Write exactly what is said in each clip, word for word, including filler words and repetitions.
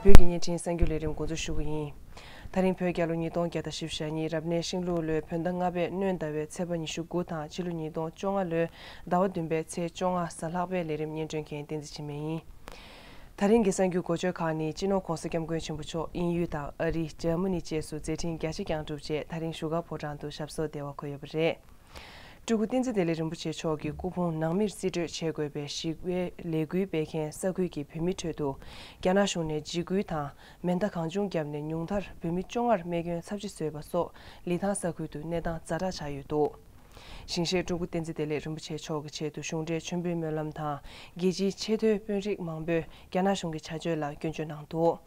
བོད་ཀྱི་བརྙན་འཕྲིན་གསར་འགྱུར་ལས་རིམ་འགོ་འཛུགས་ཞུ་གི་ཡིན། ད་རིང་བོད་རྒྱལ་ལོ་ཉིས་སྟོང་བརྒྱ་དང་བཞི་བཅུ་ཞེ་གཉིས་རབ་གནས་ཤིང་ལུག་ལོའི་བོད་ཟླ་ལྔ་པའི་སྣྲོན་ཟླ་བའི་ཚེས་པ་ཉི་ཤུ་དགུ་དང་ཕྱི་ལོ་ཉིས་སྟོང་བཅོ་ལྔ་ལོའི་ཟླ་བ་བདུན་པའི་ཚེས་བཅོ་ལྔ་གཟའ་ལྷག་པའི་ལས་རིམ་སྙན་སྒྲོན་མཁན་བསྟན་འཛིན་འཆི་མེད་ཡིན། ད་རིང་གི་གསར་འགྱུར་འགོ་བརྗོད་ཁག་ནི་སྤྱི་ནོར་༧གོང་ས་༧སྐྱབས་མགོན་ཆེན་པོ་མཆོག་དབྱིན་ཡུལ་དང་ཨ་རི། འཇར་མ་ནི་བཅས་སུ་མཛད་འཕྲིན་རྒྱ་ཆེ་བསྐྱངས་གྲུབ་རྗེས་ད་རིང་བཞུགས་སྒར་ཕོ་བྲང་དུ་ཞབས་སོར་བདེ་བར་འཁོད་ཡོད་པ་རེད། སྤྲུལ་སྐུ་བསྟན་འཛིན་བདེ་ལེགས་རིན་པོ་ཆེ་མཆོག་གི་སྐུ་ཕུང་ནང་མིར་རྩིས་སྤྲོད་བྱེད་དགོས་པའི་ཞི་བའི་ལས་འགུལ་སྤེལ་མཁན་ས་ཁུལ་གྱི་བོད་མི་ཁྲོད་དུ་རྒྱ་ནག་གཞུང་ནས་འཇིགས་སྐུལ་དང་མེ་མདའ་གང་བྱུང་བརྒྱབ་ནས་ཉུང་མཐར་བོད་མི་བཅོ་ལྔར་རྨས་སྐྱོན་ཚབས་ཆེ་བཟོས་པ་སོགས་ལི་ཐང་ས་ཁུལ་དུ་གནས་སྟངས་ཛ་དྲག་ཆགས་ཡོད་འདུག་ཞིང་གཤེགས་སྤྲུལ་སྐུ་བསྟན་འཛིན་བདེ་ལེགས་རིན་པོ་ཆེ་མཆོག་གི་ཆེད་དུ་གཞུང་འབྲེལ་མཆོད་འབུལ་སྨོན་ལམ་དང་རྒྱལ་སྤྱིའི་ཆེས་མཐོའི་དཔོན་རིགས་མང་པོས་རྒྱ་ནག་གཞུང་གི་བྱ་སྤྱོད་ལ་སྐྱོན་བརྗོད་གནང་འདུག་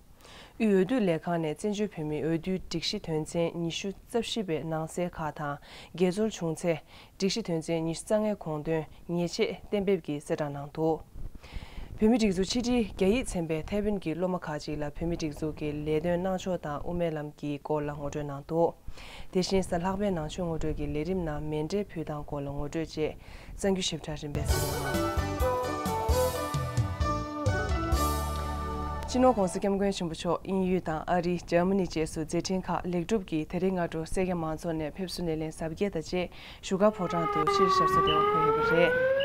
དབུས་འོས་བསྡུ་ལས་ཁང་ནས་བཙན་བྱོལ་བོད་མིའི་འོས་བསྡུའི་སྒྲིག་གཞི་དོན་ཚན་ཉི་ཤུ་རྩ་བཞི་པའི་ནང་གསེས་ཁག་དང་འགལ་འཛོལ་བྱུང་ཚེ། སྒྲིག་གཞི་དོན་ཚན་ཉི་ཤུ་རྩ་ལྔའི་དགོངས་དོན་ཉེས་ཆད་གཏན་འབེབས་ཀྱིས་གསལ་བསྒྲགས་གནང་འདུག་བོད་མིའི་སྒྲིག་འཛུགས་ཕྱི་དྲིལ་རྒྱ་ཡིག་ཚན་པས་ཐའེ་ཝན་གྱི་སློབ་མ་ཁག་ཅིག་ལ་བོད་མིའི་སྒྲིག་འཛུགས་ཀྱི་ལས་དོན་གནང་ཕྱོགས་དང་དབུ་མའི་ལམ་གྱི་སྐོར་ལ་ངོ་སྤྲོད་གནང་འདུག་དེ་བཞིན་གཟའ་ལྷག་པའི་ནང་ཆོས་ངོ་སྤྲོད་ཀྱི་ལས་རིམ་ནང་མཎྜལ་ཕུལ་སྟངས་སྐོར་ལ་ངོ་སྤྲོད་བཅས་གསར་འགྱུར་ཞིབ་ཕྲ་རིམ་པས་གསན་རོགས་གནང་། སྤྱི་ནོར་༧གོང་ས་༧སྐྱབས་མགོན་ཆེན་པོ་མཆོག་དབྱིན་ཡུལ་དང་ཨ་རི། འཇར་མ་ནི་བཅས་སུ་མཛད་འཕྲིན་ཁག་ལེགས་གྲུབ་ཀྱིས་དེ་རིང་སྔ་དྲོ་སེར་སྐྱ་མང་ཚོགས་ནས་ཕེབས་བསུ་སྣེ་ལེན་གཟབ་རྒྱས་དང་བཅས་བཞུགས་སྒར་ཕོ་བྲང་དུ་སྤྱིར་ཞབས་སོར་བདེ་བར་འཁོད་ཡོད་པ་རེད།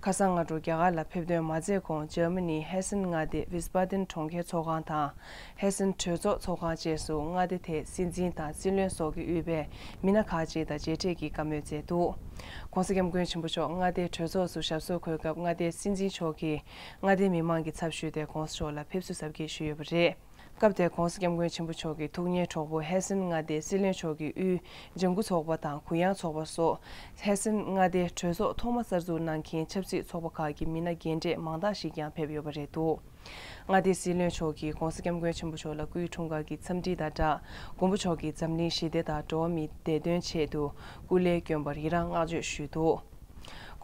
ཁ་སང་སྔ་དྲོ་རྒྱ་གར་ལ་ཕེབས་ཐོན་མ་མཛད་གོང་འཇར་མ་ནིའི་ཧེ་སན་མངའ་སྡེའི་ཝིས་པ་ཏན་གྲོང་ཁྱེར་ཚོགས་ཁང་དང་། ཧེ་སན་གྲོས་ཚོགས་ཚོགས་ཁང་བཅས་སུ་མངའ་སྡེ་དེའི་སྲིད་འཛིན་དང་སྲིད་བློན་སོགས་ཀྱིས་དབུས་པའི་མི་སྣ་ཁག་ཅིག་དང་མཇལ་འཕྲད་ཀྱིས་བཀའ་མོལ་མཛད་འདུག ྋགོང་ས་ྋསྐྱབས་མགོན་ཆེན་པོ་མཆོག་མངའ་སྡེའི་གྲོས་ཚོགས་སུ་ཞབས་སོར་འཁོད་སྐབས་མངའ་སྡེའི་སྲིད་འཛིན་མཆོག་གིས་མངའ་སྡེའི་མི་མང་གི་ཚབ་ཞུས་ཏེ་ྋགོང་ས་མཆོག་ལ་ཕེབས་བསུ་གཟབ་རྒྱས་ཞུས་ཡོད་པ་རེད། སྐབས་དེར་ྋགོང་ས་ྋསྐྱབས་མགོན་ཆེན་པོ་མཆོག་གི་ཐུགས་མཉེའི་གྲོགས་པོ་ཧེ་སན་མངའ་སྡེའི་སྲིད་བློན་མཆོག་གིས་དབུས་ལྗང་ཁུ་ཚོགས་པ་དང་གུ་ཡངས་ཚོགས་པ་སོགས་ཧེ་སན་མངའ་སྡེའི་གྲོས་ཚོགས་ཐོག་མ་གསར་འཛུགས་གནང་མཁན་ཆབ་སྲིད་ཚོགས་པ་ཁག་གི་མི་སྣ་རྒན་གྲས་མང་དག་ཞིག་ཀྱང་ཕེབས་ཡོད་པ་རེད་འདུག་མངའ་སྡེའི་སྲིད་བློན་མཆོག་གིས་ྋགོང་ས་ྋསྐྱབས་མགོན་ཆེན་པོ་མཆོག་ལ་སྐུའི་འཁྲུངས་སྐར་གྱི་འཚམས་འདྲི་དང་སྦྲགས། མགོན་པོ་མཆོག་གིས་འཛམ་གླིང་ཞི་བདེ་དང་འགྲོ་བ་མིའི་བདེ་དོན་ཆེད་དུ་སྐུ་ལས་བསྐྱོན་པར་ཡི་རངས་བསྔགས་བརྗོད་ཞུས་འདུག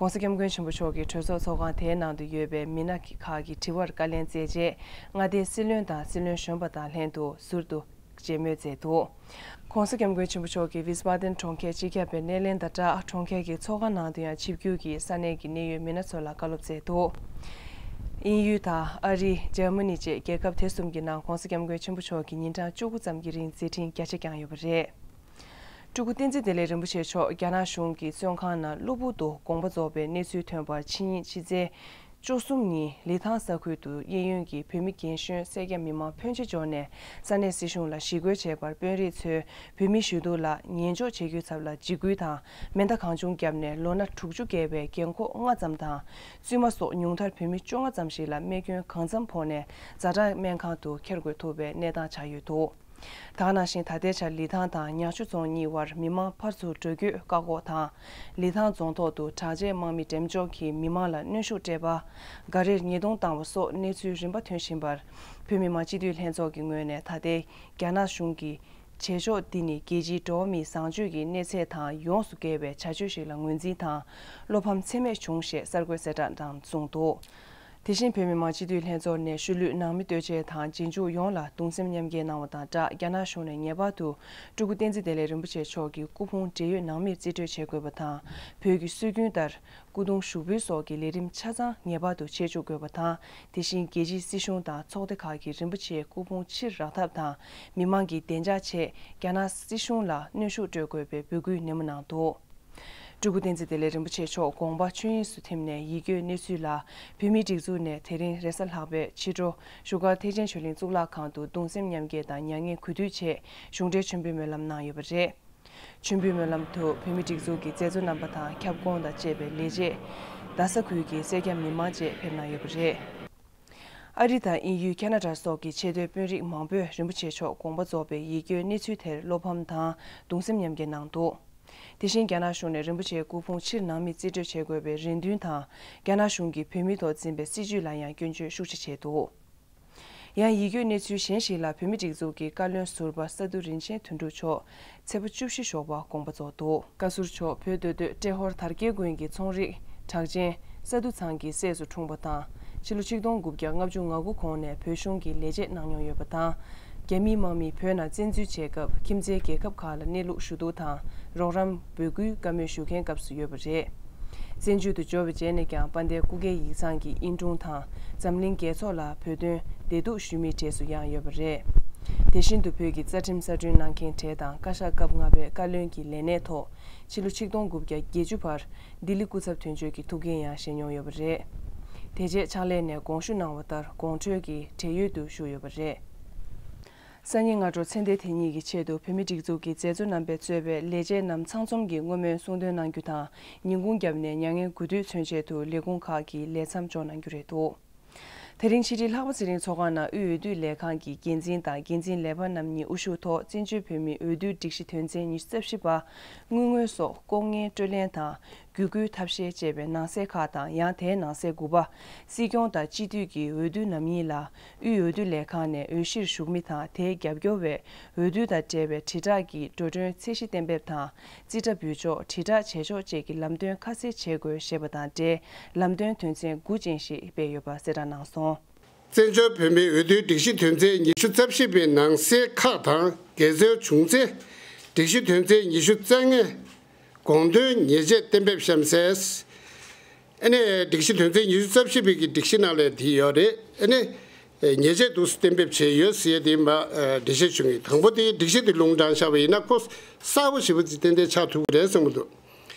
ྋགོང་ས་ྋསྐྱབས་མགོན་ཆེན་པོ་མཆོག་གིས་གྲོས་ཚོགས་ཚོགས་ཁང་དེའི་ནང་དུ་ཡོད་པའི་མི་སྣ་ཁག་གི་དྲི་བར་བཀའ་ལན་སྩལ་རྗེས། མངའ་སྡེའི་སྲིད་བློན་དང་སྲིད་བློན་གཞོན་པ་དང་ལྷན་དུ་ཟུར་དུ་མཇལ་མོལ་མཛད་འདུག ྋགོང་ས་ྋསྐྱབས་མགོན་ཆེན་པོ་མཆོག་གིས་ཝིས་པ་ཏན་གྲོང་ཁྱེར་སྤྱི་ཁྱབ་པའི་སྣེ་ལེན་དང་སྦྲགས། གྲོང་ཁྱེར་གྱི་ཚོགས་ཁང་ནང་དུ་ཡང་ཆིབས་བསྒྱུར་གྱིས་ས་གནས་ཀྱི་གནད་ཡོད་མི་སྣ་ཚོ་ལ་བཀའ་སློབ་སྩལ་འདུག་དབྱིན་ཡུལ་དང་ཨ་རི། འཇར་མ་ནི་བཅས་རྒྱལ་ཁབ་དེ་གསུམ་གྱི་ནང་ྋགོང་ས་ྋསྐྱབས་མགོན་ཆེན་པོ་མཆོག་གིས་ཉིན་གྲངས་བཅུ་དགུ་ཙམ་གྱི་རིང་མཛད་འཕྲིན་རྒྱ་ཆེ་བསྐྱངས་ཡོད་པ་རེད། སྤྲུལ་སྐུ་བསྟན་འཛིན་བདེ་ལེགས་རིན་པོ་ཆེ་མཆོག་རྒྱ་ནག་གཞུང་གི་བཙོན་ཁང་ནང་གློ་བུར་དུ་དགོངས་པ་རྫོགས་པའི་གནས་ཚུལ་ཐོན་པར་ཕྱི་ཉིན་ཕྱི་ཚེས་བཅུ་གསུམ་ཉིན་ལི་ཐང་ས་ཁུལ་དུ་གཡས་གཡོན་གྱི་བོད་མི་རྒན་གཞོན་སེར་སྐྱ་མི་མང་ཕོན་ཆེ་འབྱོར་ནས་ས་གནས་སྲིད་གཞུང་ལ་ཞི་རྒོལ་བྱས་པར་དཔོན་རིགས་ཚོས་བོད་མི་ཞུ་གཏུག་ལ་ཉན་འཇོག་བྱེད་རྒྱུའི་ཚབ་ལ་འཇིགས་སྐུལ་དང་མེ་མདའ་གང་བྱུང་བརྒྱབ་ནས་ལོ་ན་དྲུག་ཅུ་བརྒལ་བའི་རྒན་འཁོགས་ལྔ་ཙམ་དང་། བཙུན་མ་སོགས་ཉུང་མཐར་བོད་མི་བཅོ་ལྔ་ཙམ་ཞིག་ལ་རྨས་སྐྱོན་གང་འཚམ་ཕོག་ནས་ཛ་དྲག་སྨན་ཁང་དུ་ཁྱེར་དགོས་ཐུག་པའི་གནས་སྟངས་ཆགས་ཡོད་འདུག་ད་ག་ནང་བཞིན་ད་ལྟའི་ཆར་ལི་ཐང་དང་ཉག་ཆུ་རྫོང་གཉིས་བར་མི་མང་ཕར་ཚུར་འགྲོ་སྐྱོད་བཀག་འགོག་དང་། ལི་ཐང་རྫོང་ཐོག་ཏུ་དྲག་ཆས་དམག་མི་འགྲེམས་འཇོག་གིས་མི་མང་ལ་གནོན་ཤུགས་སྤྲད་པ། འགའ་རེར་ཉེས་རྡུང་བཏང་བ་སོགས་གནས་ཚུལ་རིམ་པ་ཐོན་བཞིན་པར། བོད་མི་མང་སྤྱི་འཐུས་ལྷན་ཚོགས་ཀྱི་ངོས་ནས་ད་ལྟའི་རྒྱ་ནག་གཞུང་གི་བྱེད་ཕྱོགས་འདི་ནི་རྒྱལ་སྤྱིའི་འགྲོ་བ་མིའི་བཟང་སྤྱོད་ཀྱི་གནས་ཚད་དང་ཡོངས་སུ་འགལ་བའི་བྱ་སྤྱོད་ཞིག་ལ་ངོས་འཛིན་དང་བློ་ཕམ་ཚད་མེད་བྱུང་ཞེས་གསར་འགོད་གསལ་བསྒྲགས་ནང་གསུངས་འདུག་དེ་བཞིན་བོད་མི་མང་སྤྱི་འཐུས་ལྷན་ཚོགས་ནས་ཤུལ་ལུས་ནང་མི་ལྟོས་ཆས་དང་རྗེས་འཇུག་ཡོངས་ལ་གདུང་སེམས་མཉམ་སྐྱེད་གནང་བ་དང་སྦྲགས། རྒྱ་ནག་གཞུང་ནས་ངེས་པར་དུ་སྤྲུལ་སྐུ་བསྟན་འཛིན་བདེ་ལེགས་རིན་པོ་ཆེ་མཆོག་གི་སྐུ་ཕུང་བགྲེས་ཡོལ་ནང་མིར་རྩིས་སྤྲོད་བྱེད་དགོས་པ་དང་། བོད་ཀྱི་སྲོལ་རྒྱུན་ལྟར་སྐུ་གདུང་ཞུགས་འབུལ་སོགས་ཀྱི་ལས་རིམ་ཆ་ཚང་ངེས་པར་དུ་བྱེད་བཅུག་དགོས་པ་དང་། དེ་བཞིན་རྒྱལ་སྤྱིའི་སྲིད་གཞུང་དང་ཚོགས་སྡེ་ཁག་གིས་རིན་པོ་ཆེའི་སྐུ་ཕུང་ཕྱིར་རག་ཐབས་དང་། མི་མང་གི་བདེ་འཇགས་ཆེད་རྒྱ་ནག་སྲིད་གཞུང་ལ་གནོན་ཤུགས་སྤྲོད་དགོས་པའི་འབོད་སྐུལ་ནན་མོ་གནང་འདུག་སྤྲུལ་སྐུ་བསྟན་འཛིན་བདེ་ལེགས་རིན་པོ་ཆེ་མཆོག་དགོངས་པ་ཆོས་དབྱིངས་སུ་ཐིམ་ནས་ཡིད་སྐྱོའི་གནས་ཚུལ་ལ། བོད་མིའི་སྒྲིག་འཛུགས་ནས་དེ་རིང་རེས་གཟའ་ལྷག་པའི་ཕྱི་དྲོ་བཞུགས་སྒར་ཐེག་ཆེན་ཆོས་གླིང་གཙུག་ལག་ཁང་དུ་གདུང་སེམས་མཉམ་སྐྱེད་དང་མྱ་ངན་གུས་འདུད་ཆེད་གཞུང་འབྲེལ་མཆོད་འབུལ་སྨོན་ལམ་གནང་ཡོད་པ་རེད། མཆོད་འབུལ་སྨོན་ལམ་དུ་བོད་མིའི་སྒྲིག་འཛུགས་ཀྱི་མཛད་གཙོ་རྣམ་པ་དང་ཁྱབ་ཁོངས་དང་བཅས་པའི་ལས་བྱེད། རྡ་ས་ཁུལ་གྱི་སེར་སྐྱ་མི་མང་བཅས་ཕེབས་གནང་ཡོད་པ་རེད། ཨ་རི་དང་དབྱིན་ཡུལ། ཁ་ན་ཌ་སོགས་ཀྱི་ཆེས་མཐོའི་དཔོན་རིགས་མང་པོས་རིན་པོ་ཆེ་མཆོག་དགོངས་པ་རྫོགས་པའི་ཡིད་སྐྱོའི་གནས་ཚུལ་དེར་བློ་ཕམ་དང་གདུང་སེམས་མཉམ་སྐྱེད་གནང་འདུག་དེ་བཞིན་རྒྱ་ནག་གཞུང་ནས་རིན་པོ་ཆེའི་སྐུ་ཕུང་ཕྱིར་ནང་མིར་རྩིས་སྤྲོད་བྱེད་དགོས་པའི་རེ་འདུན་དང་། རྒྱ་ནག་གཞུང་གིས་བོད་མིའི་ཐོག་འཛིན་པའི་སྲིད་བྱུས་ལ་ཡང་སྐྱོན་བརྗོད་ཤུགས་ཆེ་བྱས་འདུག་ཡང་ཡིད་སྐྱོའི་གནས་ཚུལ་གཞན་ཞིག་ལ། བོད་མིའི་སྒྲིག་འཛུགས་ཀྱི་བཀའ་བློན་ཟུར་པ་ས་འདུ་རིན་ཆེན་དོན་གྲུབ་མཆོག་ཚེས་པ་བཅུ་བཞི་ཞོགས་པ་དགོངས་པ་རྫོགས་འདུག་བཀའ་ཟུར་མཆོག་བོད་མདོ་སྟོད་ཏྲེ་ཧོར་དར་རྒྱས་དགོན་གྱི་ཚོང་རིགས་གྲགས་ཅན་ས་འདུ་ཚང་གི་སྲས་སུ་འཁྲུངས་པ་དང་། ཕྱི་ལོ་ཆིག་སྟོང་དགུ་བརྒྱ་ལྔ་བཅུ་ང་དགུ་གོང་ནས་བོད་གཞུང་གི་ལས་བྱེད་གནང་མྱོང་ཡོད་པ་དང་། རྒྱ་མིའི་དམག་མིས་བོད་ནང་བཙན་འཛུལ་བྱས་སྐབས་ཁྱིམ་མཚེས་རྒྱལ་ཁབ་ཁག་ལ་གནས་ལུགས་ཞུ་གཏུག་དང་རོགས་རམ་འབོད་སྐུལ་བཀའ་མོལ་ཞུ་མཁན་སྐབས་སུ་ཡོད་པ་རེད། བཙན་བྱོལ་དུ་འབྱོར་བའི་རྗེས་ནས་ཀྱང་དཔལ་ལྡན་སྐུ་སྒེར་ཡིག་ཚང་གི་ཨིན་དྲུང་དང་འཛམ་གླིང་རྒྱལ་ཚོགས་ལ་བོད་དོན་བདེ་སྡུག་ཞུ་མིའི་གྲས་སུ་ཡང་ཡོད་པ་རེད། དེ་བཞིན་དུ་བོད་ཀྱི་རྩ་ཁྲིམས་གསར་སྐྲུན་གནང་མཁན་གྲས་དང་བཀའ་ཤག་སྐབས་ལྔ་པའི་བཀའ་བློན་གྱི་ལས་གནས་ཐོག་ཕྱི་ལོ་ཆིག་སྟོང་དགུ་བརྒྱ་བརྒྱད་ཅུ་བར་ལྡི་ལི་སྐུ་ཚབ་དོན་གཅོད་ཀྱི་ཐུགས་འགན་ཡང་བཞེས་མྱོང་ཡོད་པ་རེད། དེ་རྗེས་ཕྱག་ལས་ནས་དགོངས་ཞུ་གནང་བ་ལྟར་དགོངས་ཁྲོལ་གྱི་བགྲེས་ཡོལ་དུ་བཞུགས་ཡོད་པ་རེད། སང་ཉིན་སྔ་དྲོ་ཚེ་འདས་དེ་ཉིད་ཀྱི་ཆེད་དུ་བོད་མིའི་སྒྲིག་འཛུགས་ཀྱི་མཛད་གཙོ་རྣམ་པས་གཙོས་པའི་ལས་བྱེད་རྣམས་ཚང་འཛོམས་ཀྱིས་བསྔོ་སྨོན་གསུང་འདོན་གནང་རྒྱུ་དང་། ཉིན་གུང་བརྒྱབ་ནས་མྱ་ངན་དགུ་དུས་མཚོན་ཆེད་དུ་ལས་ཁུངས་ཁག་གི་ལས་མཚམས་འཇོག་གནང་རྒྱུ་རེད་འདུག་དེ་རིང་ཕྱི་དྲིལ་ལྷག་པ་ཚེ་རིང་ཚོགས་ཁང་ནང་དབུས་འོས་བསྡུ་ལས་ཁང་གི་འགན་འཛིན་དང་འགན་འཛིན་ལས་འཕར་རྣམ་གཉིས་དབུ་བཞུགས་ཐོག་བཙན་བྱོལ་བོད་མིའི་འོས་བསྡུའི་སྒྲིག་གཞི་དོན་ཚན་ཉི་ཤུ་རྩ་བཞི་པ། དངུལ་དངོས་སོགས་ལྐོག་རྔན་སྤྲོད་ལེན་དང་། བརྒྱུད་སྐུལ་ཐབས་ཤེས་བཅས་པའི་ནང་གསེས་ཁག་དང་ཡང་དེའི་ནང་གསེས་དགུ་པ། སྲིད་སྐྱོང་དང་སྤྱི་འཐུས་ཀྱི་འོས་བསྡུ་ནམ་ཡིན་ལ། དབུས་འོས་བསྡུ་ལས་ཁང་ནས་འོས་གཞིར་ཞུགས་མི་དང་དེའི་རྒྱབ་སྐྱོར་བས་འོས་བསྡུ་དང་འབྲེལ་བའི་དྲིལ་བསྒྲགས་ཀྱི་འགྲོ་གྲོན་ཚད་གཞི་གཏན་འབེབས་དང་། རྩིས་ཁྲ་འབུལ་ཕྱོགས་དྲིལ་བསྒྲགས་བྱེད་ཕྱོགས་བཅས་ཀྱི་ལམ་སྟོན་ཁ་གསལ་བྱེད་དགོས་ཞེས་པ་དང་འབྲེལ་ལམ་སྟོན་དོན་ཚན་དགུ་ཅན་ཞིག་སྤེལ་ཡོད་པ་གསལ་བསྒྲགས་གནང་སོང་། བཙན་བྱོལ་བོད་མིའི་འོས་བསྡུའི་སྒྲིག་གཞི་དོན་ཚན་ཉི་ཤུ་རྩ་བཞི་པའི་ནང་གསེས་ཁག་དང་འགལ་འཛོལ་བྱུང་ཚེ། སྒྲིག་གཞི་དོན་ཚན་ཉི་ཤུ་རྩ་ལྔའི་དགོངས་དོན་ཉེས་ཆད་གཏན་འབེབས་གཤམ་གསལ། ཨ་ནི་སྒྲིག་གཞི་དོན་ཚན་ཉི་ཤུ་རྩ་བཞི་པའི་གི་སྒྲིག་གཞི་ནང་ལ་དེ་ཡོད་རེད། ཨ་ནི་ཉེས་ཆད་འདུག་སེ་གཏན་འབེབས་བྱས་ཡོད་ཟེར་ཡ་དེ་མ་འགྲེལ་བཤད་ཞུ་ངེས། དང་པོ་དེ་སྒྲིག་གཞི་དེ་ལུང་དྲངས་བཞག་པ་ཡིན་ན་ཁོ་གསལ་པོ་ཞེ་པོ་ཅིག་ཏན་ཏན་ཆགས་ཐུབ་ཀྱི་རེད་བསམ་གྱི་འདུག་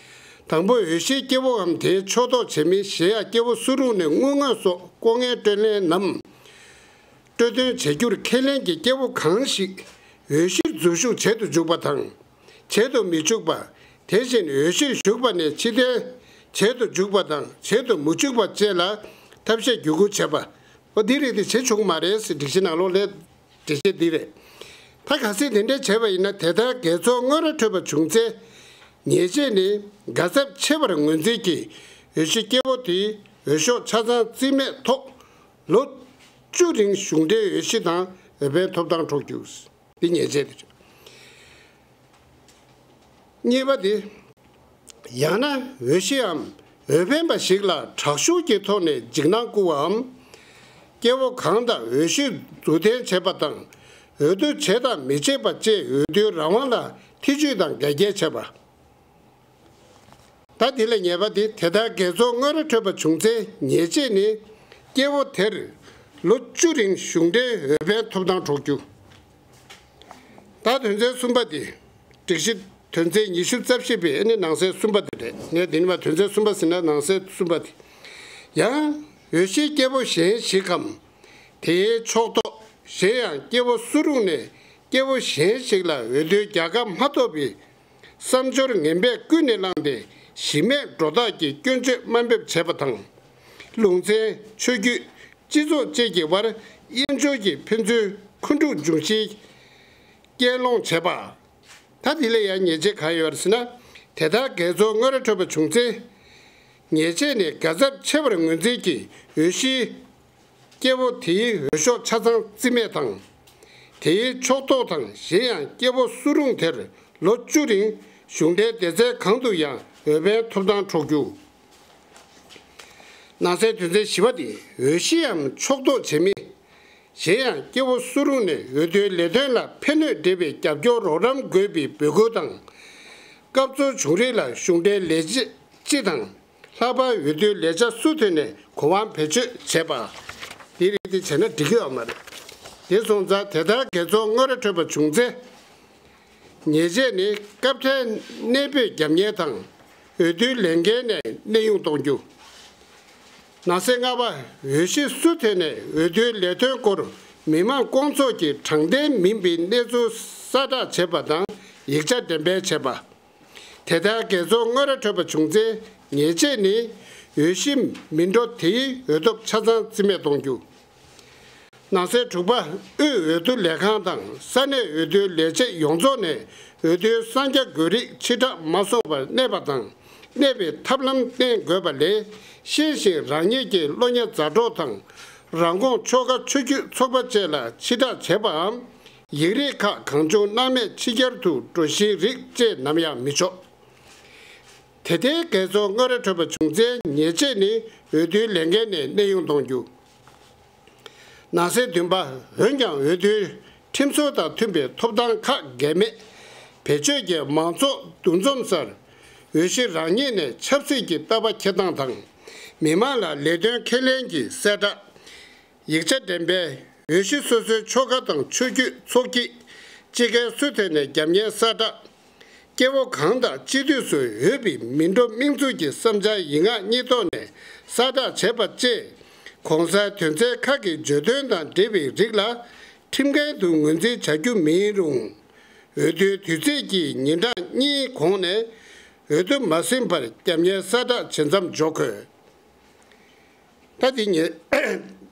དང་པོ་འོས་གཞིའི་སྐྱེ་བོའམ་དེའི་ཕྱོགས་གཏོགས་བྱེད་མི་གཞན་ཡང་སྐྱེ་བོ་སུ་རུང་ནས་དངུལ་དངོས་སོགས་ལྐོག་རྔན་སྤྲོད་ལེན་ནམ། སྤྲོད་དོན་བྱ་རྒྱུར་ཁས་ལེན་གྱི་སྐྱེ་བོ་གང་ཞིག་འོས་གཞིར་འཛུལ་ཞུགས་བྱེད་དུ་འཇུག་པ་དང་། བྱེད་དུ་མི་འཇུག་པ། དེ་བཞིན་འོས་གཞིར་ཞུགས་པ་ནས་ཕྱིར་འཐེན་བྱེད་དུ་འཇུག་པ་དང་བྱེད་དུ་མི་འཇུག་པ་བཅས་ལ་ཐབས་ཤེས་བརྒྱུད་སྐུལ་བྱེད་པ། འོ་འདི་རིགས་དེ་བྱེད་ཆོག་གི་མ་རེད་ཟེར་སྒྲིག་གཞི་ནང་ལོགས་ལ་འགྲེལ་བཤད་འདི་རེད། ད་གལ་སྲིད་དེ་འདྲ་བྱས་པ་ཡིན་ན་དེ་ལྟར་དགེ་ཚོགས་དངོས་ར་འཕྲོད་པ་བྱུང་ཚེ། ཉེས་ཆད་ནི་འགལ་ཚབས་ཆེ་བར་ངོས་འཛིན་གྱིས་འོས་གཞི་སྐྱེ་བོ་དེའི་འོས་ཤོག་ཆ་ཚང་རྩིས་མེད་ཐོག་ལོ་བཅུ་རིང་གཞུང་འབྲེལ་འོས་གཞི་དང་འོས་འཕེན་ཐོབ་ཐང་འཕྲོག་རྒྱུ། འདི་ཉེས་ཆད་དེ་རེད། གཉིས་པ་དེ། ཡང་ན་འོས་གཞིའམ་འོས་འཕེན་པ་ཞིག་ལ་དྲག་ཤུགས་ཀྱི་ཐོག་ནས་འཇིགས་སྣང་བསྐུལ་བའམ། སྐྱེ་བོ་གང་དང་འོས་གཞིར་འཛུལ་འཐེན་བྱེད་པ་དང་འོས་བསྡུ་བྱེད་དང་མི་བྱེད་པ་བཅས་འོས་བསྡུའི་རང་དབང་ལ་ཐེ་ཇུས་དང་འགལ་རྐྱེན་བྱེད་པ། ད་དེ་ལས་ཉེས་པ་དེ་དེ་ལྟར་དགེ་ཚོགས་དངོས་ར་འཕྲོད་པ་བྱུང་ཚེ་ཉེས་ཆད་ནི་སྐྱེ་བོ་དེར་ལོ་བཅུ་རིང་གཞུང་འབྲེལ་འོས་འཕེན་ཐོབ་ཐང་འཕྲོག་རྒྱུ། ད་དོན་ཚན་གསུམ་པ་དེ། སྒྲིག་གཞི་དོན་ཚན་ཉི་ཤུ་རྩ་བཞི་པའི་ཨ་ནི་ནང་གསེས་གསུམ་པ་དེ་རེད། ངས་འདི་ནི་མ་དོན་ཚན་གསུམ་པ་ཟེར་ན་ནང་གསེས་གསུམ་པ་དེ། ཡང་འོས་གཞི་སྐྱེ་བོ་གཞན་ཞིག་གམ། དེའི་ཕྱོགས་གཏོགས་གཞན་ཡང་སྐྱེ་བོ་སུ་རུང་ནས་སྐྱེ་བོ་གཞན་ཞིག་ལ་འོས་བསྡུའི་རྒྱལ་ཁ་མ་ཐོབ་པའི་བསམ་སྦྱོར་ངན་པས་ཀུན་ནས་བསླངས་ཏེ་གཞི་མེད་སྒྲོ་བཏགས་ཀྱི་སྐྱོན་བརྗོད་དམའ་འབེབས་བྱས་པ་དང་། ལུང་ཚན་ཆོས་བརྒྱུད་སྤྱི་ཚོགས་བཅས་ཀྱི་དབར་དབྱེན་སྦྱོར་གྱིས་ཕན་ཚུན་འཁོན་འཁྲུག་འབྱུང་གཞིའི་སྐྱེལ་སློང་བྱས་པ། ད་དེ་ལས་ཡང་ཉེས་ཆད་གང་ཡོད་རེད་ཟེར་ན། དེ་ལྟར་དགེ་ཚོགས་དངོས་ར་འཕྲོད་པ་བྱུང་ཚེ། ཉེས་ཆད་ནི་འགལ་ཚབས་ཆེ་བར་ངོས་འཛིན་གྱིས་འོས་གཞིའི་སྐྱེ་བོ་དེའི་འོས་ཤོག་ཆ་ཚང་རྩིས་མེད་དང་། དེའི་ཕྱོགས་གཏོགས་དང་གཞན་ཡང་སྐྱེ་བོ་སུ་རུང་དེར་ལོ་བཅུ་རིང་གཞུང་འབྲེལ་སྡེ་ཚན་གང་དུ་ཡང་འོས་འཕེན་ཐོབ་ཐང་འཕྲོག་རྒྱུ། ནང་གསེས་དོན་ཚན་བཞི་པ་དེ་འོས་གཞིའམ་ཕྱོགས་གཏོགས་བྱེད་མི། གཞན་ཡང་སྐྱེ་བོ་སུ་རུང་ནས་འོས་བསྡུའི་ལས་དོན་ལ་ཕན་གནོད་འབྲེལ་བའི་རྒྱབ་སྐྱོར་རོགས་རམ་དགོས་པའི་འབོད་སྐུལ་དང་། སྐབས་འཚོལ་བྱུང་རིགས་ལ་གཞུང་འབྲེལ་ལས་བྱེད་སྤྱི་དང་། ལྷག་པར་འོས་བསྡུའི་ལས་བྱ་སུ་ཐོན་ནས་གོ་དབང་བེད་སྤྱོད་བྱེད་པ། འདི་རིགས་དེ་བྱས་ན་འགྲིག་གི་ཡོད་མ་རེད། དེ་སོང་ཙང་དེ་ལྟར་དགེ་ཚོགས་དངོས་ར་འཕྲོད་པ་བྱུང་ཚེ། ཉེས་ཆད་ནི་སྐབས་འཕྲལ་གནས་སྤོས་རྒྱབ་གཉེར་དང་། འོས་བསྡུའི་ལས་འགན་ནས་གནས་དབྱུང་གཏོང་རྒྱུ། ནང་གསེས་ལྔ་པ། འོས་གཞི་སུ་ཐོན་ནས་འོས་བསྡུའི་ལས་དོན་སྐོར་མི་མང་དཀོན་ཚོགས་ཀྱིས་དྲང་བདེན་མིན་པའི་གནས་ཚུལ་གསལ་བསྒྲགས་བྱེད་པ་དང་ཡིག་ཆ་འགྲེམས་སྤེལ་བྱེད་པ། དེ་ལྟར་དགེ་ཚོགས་དངོས་ར་འཕྲོད་པ་བྱུང་ཚེ་ཉེས་ཆད་ནི་འོས་གཞི་མི་འགྲོ་དེའི་འོས་ཐོབ་ཆ་ཚང་རྩིས་མེད་གཏོང་རྒྱུ། ནང་གསེས་དྲུག་པ། དབུས་འོས་བསྡུ་ལས་ཁང་དང་ས་གནས་འོས་བསྡུའི་ལས་བྱེད་ཡོངས་རྫོགས་ནས་འོས་བསྡུའི་གསང་རྒྱ་དགོས་རིགས་ཕྱིར་བསྒྲགས་མ་སོང་བར་གནས་པ་དང་གནས་པའི་ཐབས་ལམ་བསྟེན་དགོས་པ་ལས་ཤེས་བཞིན་རང་ཉིད་ཀྱི་སློབ་གཉེར་མཛའ་གྲོགས་དང་རང་ཁོངས་ཆོལ་ཁ་ཆོས་བརྒྱུད་ཚོགས་པ་བཅས་ལ་ཕྱིར་བསྒྲགས་བྱེད་པའམ་ཡིག་རིགས་ཁག་གང་བྱུང་སྣང་མེད་ཕྱི་གྱར་དུ་འགྲོ་གཞིའི་རིགས་བཅས་ནམ་ཡང་མི་ཆོག་དེ་ལྟའི་དགེ་ཚོགས་དངོས་ར་འཕྲོད་པ་བྱུང་ཚེ་ཉེས་ཆད་ནི་འོས་བསྡུའི་ལས་འགན་ནས་གནས་དབྱུང་གཏོང་རྒྱུ། ནང་གསེས་བདུན་པ། འོན་ཀྱང་འོས་བསྡུའི་ ཁྲིམས་སྲོལ་དང་མཐུན་པའི་ཐོབ་ཐང་ཁག་འགལ་མེད། བེད་སྤྱོད་ཀྱིས་མང་ཚོགས་འདུ་འཛོམས་སར་འོས་གཞི་རང་ཉིད་ནས་ཆབ་སྲིད་ཀྱི་ལྟ་བ་འཁྱེར་སྟངས་དང་། མི་མང་ལ་ལས་དོན་ཁས་ལེན་གྱི་གསལ་བསྒྲགས། ཡིག་ཆ་འགྲེམས་སྤེལ། འོས་གཞི་སོ་སོའི་ཆོལ་ཁ་དང་ཆོས་བརྒྱུད། ཚོགས་སྐྱིད། སྤྱི་སྒེར་སུ་དེ་ནས་རྒྱབ་གཉེར་གསལ་བསྒྲགས། སྐྱེ་བོ་གང་དང་སྤྱི་འཐུས་སུ་འོས་པའི་མི་འགྲོ་དམིགས་འཛུགས་ཀྱི་བསམ་འཆར་ཡིག་ངག་གཉིས་ཐོག་ནས་གསལ་བསྒྲགས་བྱས་པ་བཅས། གོང་གསལ་དོན་ཚན་ཁག་གི་བརྗོད་དོན་དང་འབྲེལ་བའི་རིགས་ལ། ཁྲིམས་འགལ་དུ་ངོས་འཛིན་བྱ་རྒྱུ་མིན་རུང་། འོས་བསྡུའི་དུས་ཚིགས་ཀྱི་ཉིན་གྲངས་གཉིས་གོང་ནས་འོས་བསྡུ་མ་ཟིན་པར་རྒྱབ་གཉེར་གསལ་བསྒྲགས་བྱེད་མཚམས་འཇོག་དགོས། ད་དེ་ཉེ།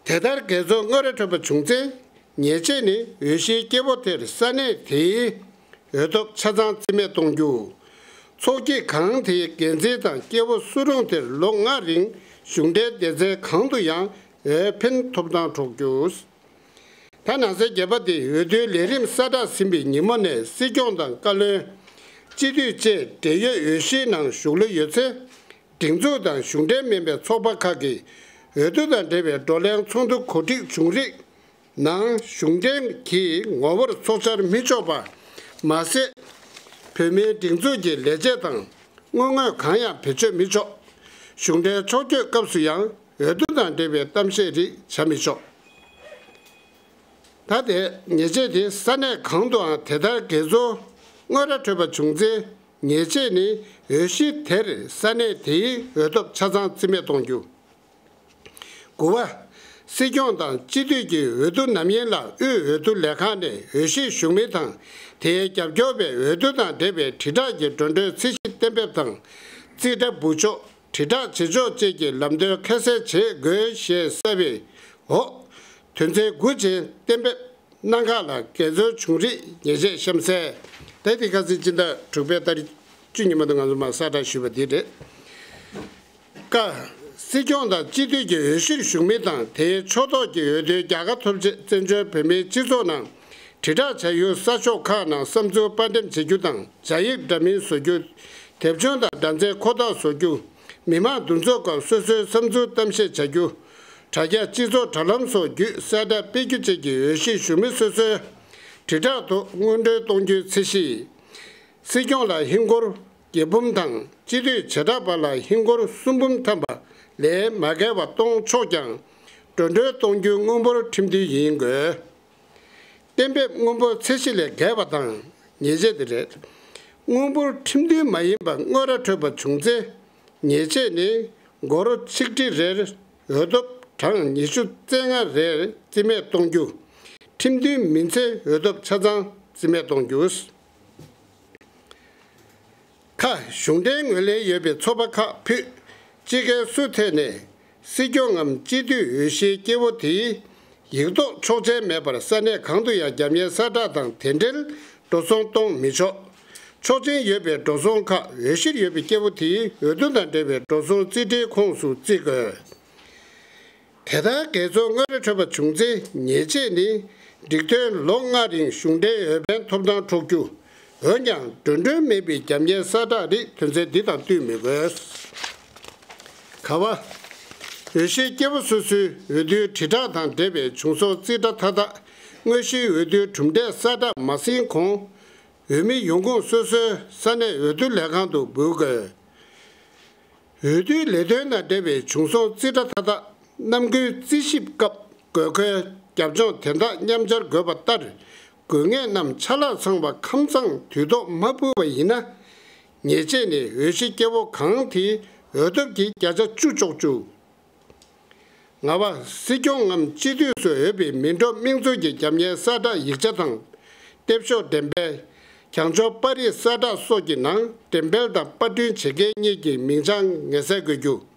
དེ་ལྟར་འགལ་འཛོལ་དངོས་ར་འཕྲོད་པ་བྱུང་ཚེ། ཉེས་ཆད་ནི་འོས་གཞིའི་སྐྱེ་བོ་དེར་ས་གནས་དེའི་འོས་ཐོབ་ཆ་ཚང་རྩིས་མེད་གཏོང་རྒྱུ། ཚོགས་སྐྱིད་ཁང་དེའི་འགན་འཛིན་དང་སྐྱེ་བོ་སུ་རུང་དེར་ལོ་ལྔ་རིང་གཞུང་འབྲེལ་སྡེ་ཚན་གང་དུ་ཡང་འོས་འཕེན་ཐོབ་ཐང་འཕྲོག་རྒྱུ། ད་ནང་གསེས་བརྒྱད་པ་དེ། འོས་བསྡུའི་ལས་རིམ་གསལ་བསྒྲགས་ཟིན་པའི་ཉིན་མོ་ནས་སྲིད་སྐྱོང་དང་བཀའ་བློན། སྤྱི་འཐུས་བཅས་འབྲེལ་ཡོད་འོས་གཞིའི་ནང་ཞུགས་འབུལ་ཡོད་ཚེ། སྒྲིག་འཛུགས་དང་གཞུང་འབྲེལ་མིན་པའི་ཚོགས་པ་ཁག་གིས་འོས་བསྡུ་དང་འབྲེལ་བའི་བགྲོ་གླེང་ཚོགས་འདུ་གོ་སྒྲིག་བྱུང་རིགས་ནང་གཞུང་འབྲེལ་གྱི་ངོ་བོར་ཚོགས་བཅར་མི་ཆོག་པ་མ་ཟད། བོད་མིའི་སྒྲིག་འཛུགས་ཀྱི་ལས་བྱེད་དང་དངུལ་དངོས་གང་ཡང་བེད་སྤྱོད་མི་ཆོག་གཞུང་འབྲེལ་ཕྱོགས་བསྐྱོད་སྐབས་སུ་ཡང་འོས་བསྡུ་དང་འབྲེལ་བའི་གཏམ་བཤད་རིགས་བྱ་མི་ཆོག་ད་ལྟའི་ཉེས་ཆད་དེ་ས་གནས་གང་དུའང་དེ་ལྟར་འགལ་འཛོལ་དངོས་ར་འཕྲོད་པ་བྱུང་ཚེ། ཉེས་ཆད་ནི་འོས་གཞི་དེར་ས་གནས་དེའི་འོས་ཐོབ་ཆ་ཚང་རྩིས་མེད་གཏོང་རྒྱུ། དགུ་པ། སྲིད་སྐྱོང་དང་སྤྱི་འཐུས་ཀྱི་འོས་བསྡུ་ནམ་ཡིན་ལ་དབུས་འོས་བསྡུ་ལས་ཁང་ནས་འོས་གཞིར་ཞུགས་མི་དང་དེའི་རྒྱབ་སྐྱོར་བའི་འོས་བསྡུ་དང་འབྲེལ་བའི་དྲིལ་བསྒྲགས་ཀྱི་འགྲོ་གྲོན་ཚད་གཞི་གཏན་འབེབས་དང་། རྩིས་ཁྲ་འབུལ་ཕྱོགས། དྲིལ་བསྒྲགས་བྱེད་ཕྱོགས་བཅས་ཀྱི་ལམ་སྟོན་ཁ་གསལ་བྱེད་དགོས་ཞེས་གསལ་བའི་འོག་དོན་ཚན་དགུ་ཅན་གཏན་འབེབས་གནང་ཁག་ལ་འགལ་འཛོལ་བྱུང་རིགས་ཉེས་ཆད་གཤམ་གསལ། ད་དེ་ཁ་སང་སྤྱི་ཟླ་དྲུག་པའི་ཏ་རིག་བཅུ་ཉིན་མོ་དུ་ང་ཚོ་མར་གསལ་བསྒྲགས་ཞུས་པ་འདི་རེད། ཀ། སྲིད་སྐྱོང་དང་སྤྱི་འཐུས་ཀྱི་འོས་གཞིར་ཞུགས་མི་དང་དེའི་ཕྱོགས་གཏོགས་ཀྱི་འོས་བསྡུའི་རྒྱལ་ཁ་ཐོབ་ཆེད་བཙན་བྱོལ་བོད་མིའི་སྤྱི་ཚོགས་ནང་དྲིལ་བསྒྲགས་བྱ་ཡུལ་གསར་ཤོག་ཁག་ནང་བསམ་ཚུལ་པར་འགྲེམས་བྱེད་རྒྱུ་དང་སྦྱར་ཡིག་འདྲ་མིན་བཟོ་རྒྱུ། དེབ་ཆུང་དང་སྒྲ་འཛིན་ཁོ་ཐག་བཟོ་རྒྱུ། མི་མང་འདུ་འཛོམས་སྐབས་སོ་སོའི་བསམ་ཚུལ་གཏམ་བཤད་བྱ་རྒྱུ། དྲ་རྒྱ་སྤྱི་ཚོགས་དྲ་ལམ་སོགས་བརྒྱུད་གསལ་བསྒྲགས་སྤེལ་རྒྱུ་བཅས་ཀྱི་འོས་གཞིར་ཞུགས་མི་སོ་སོའི་དྲིལ་བསྒྲགས་ཐོག་སྔོན་འགྲོའི་གཏོང་རྒྱུའི་ཚད་གཞི། སྲིད་སྐྱོང་ལ་ཧིན་སྒོར་བརྒྱད་འབུམ་དང་སྤྱི་འཐུས་བྱེ་བྲག་པ་ལ་ཧིན་སྒོར་གསུམ་འབུམ་ཐམ་པ་ལས་མ་བརྒལ་བ་གཏོང་ཆོག་ཀྱང་། འགྲོ་གྲོན་གཏོང་རྒྱུའི་དངུལ་འབོར་ཁྲིམས་མཐུན་ཡིན་དགོས། གཏན་འབེབས་དངུལ་འབོར་ཚད་གཞི་ལས་བརྒལ་བ་དང་ཉེས་ཆད་དེ་རེད། དངུལ་འབོར་ཁྲིམས་མཐུན་མ་ཡིན་པ་དངོས་ར་འཕྲོད་པ་བྱུང་ཚེ། ཉེས་ཆད་ནི་སྒོར་ཆིག་ཁྲི་རེར་འོས་ཐོབ་གྲངས་ཉི་ཤུ་རྩ་ལྔ་རེར་རྩིས་མེད་གཏོང་རྒྱུ། ཁྲིམས་མཐུན་མིན་ཚེ་འོས་ཐོབ་ཆ་ཚང་རྩིས་མེད་གཏོང་རྒྱུ། ཁ། གཞུང་འབྲེལ་ངོས་ལེན་ཡོད་པའི་ཚོགས་པ་ཁག་ཕུད། སྤྱི་སྒེར་སུ་ཐད་ནས་སྲིད་སྐྱོང་ངམ་སྤྱི་འཐུས་འོས་གཞིའི་སྐྱེ་བོ་དེའི་ཡིག་ཐོག་ཆོག་མཆན་མེད་པར་ས་གནས་གང་དུ་ཡང་རྒྱབ་གཉེར་གསལ་བསྒྲགས་དང་དེ་འབྲེལ་འགྲོ་སོང་གཏོང་མི་ཆོག་ཆོག་མཆན་ཡོད་པའི་འགྲོ་སོང་ཁག་འོས་གཞིར་ཡོད་པའི་སྐྱེ་བོ་དེའི་འོས་བསྡུ་དང་འབྲེལ་བའི་འགྲོ་སོང་རྩིས་ཁྲའི་ཁོངས་སུ་བརྩི་དགོས། དེ་ལྟར་འགལ་འཛོལ་དངོས་ར་འཕྲོད་པ་བྱུང་ཚེ་ཉེས་ཆད་ནི་སྒྲིག་ཐོན་ལོ་ལྔ་རིང་གཞུང་འབྲེལ་འོས་འཕེན་ཐོབ་ཐང་འཕྲོག་རྒྱུ། འོན་ཀྱང་འགྲོ་གྲོན་མེད་པའི་རྒྱབ་གཉེར་གསལ་བསྒྲགས་རིགས་དོན་ཚན་འདི་དང་བསྟུན་མི་དགོས། ག་བ། འོས་གཞིའི་སྐྱེ་བོ་སོ་སོའི་འོས་བསྡུའི་དྲིལ་བསྒྲགས་དང་འབྲེལ་བའི་བྱུང་སོང་རྩིས་ཁྲ་མཐའ་དག་དངོས་གཞིའི་འོས་བསྡུའི་གྲུབ་འབྲས་གསལ་བསྒྲགས་མ་ཟིན་གོང་། འོས་མི་ཡོང་ཁུངས་སོ་སོའི་ས་གནས་འོས་བསྡུ་ལས་ཁང་དུ་འབུལ་དགོས། འོས་བསྡུའི་ལས་དོན་དང་འབྲེལ་བའི་བྱུང་སོང་རྩིས་ཁྲ་མཐའ་དག་རྣམ་ཀུན་རྩིས་ཞིབ་སྐབས་དགོས་མཁོའི་རྒྱབ་ལྗོངས་དོན་དག་མཉམ་སྦྱར་དགོས་པ་ལྟར་དགོས་ངེས་རྣམས་ཆ་ལག་ཚང་བ་ཁམས་གཙང་དུས་ཐོག་མ་ཕུལ་བ་ཡིན་ན། ཉེས་ཆད་ནི་འོས་གཞི་སྐྱེ་བོ་གང་དེའི་འོས་ཐོབ་ཀྱི་བརྒྱ་ཆ་བཅུ་གཅོག་རྒྱུ། ལྔ་པ། སྲིད་སྐྱོང་ངམ་སྤྱི་འཐུས་སུ་འོས་པའི་མི་འགྲོ་དམིགས་འཛུགས་ཀྱི་རྒྱབ་གཉེར་གསལ་བསྒྲགས་ཡིག་ཆ་དང་། ལྟེབ་ཤོག་འགྲེམས་སྤེལ། གྱང་ཆོག་པར་རིས་གསལ་བསྒྲགས་སོགས་ཀྱི་ནང་འགྲེམས་སྤེལ་དང་པར་སྐྲུན་བྱེད་མཁན་གཉིས་ཀྱི་མིང་བྱང་ངེས་གསལ་དགོས་རྒྱུ།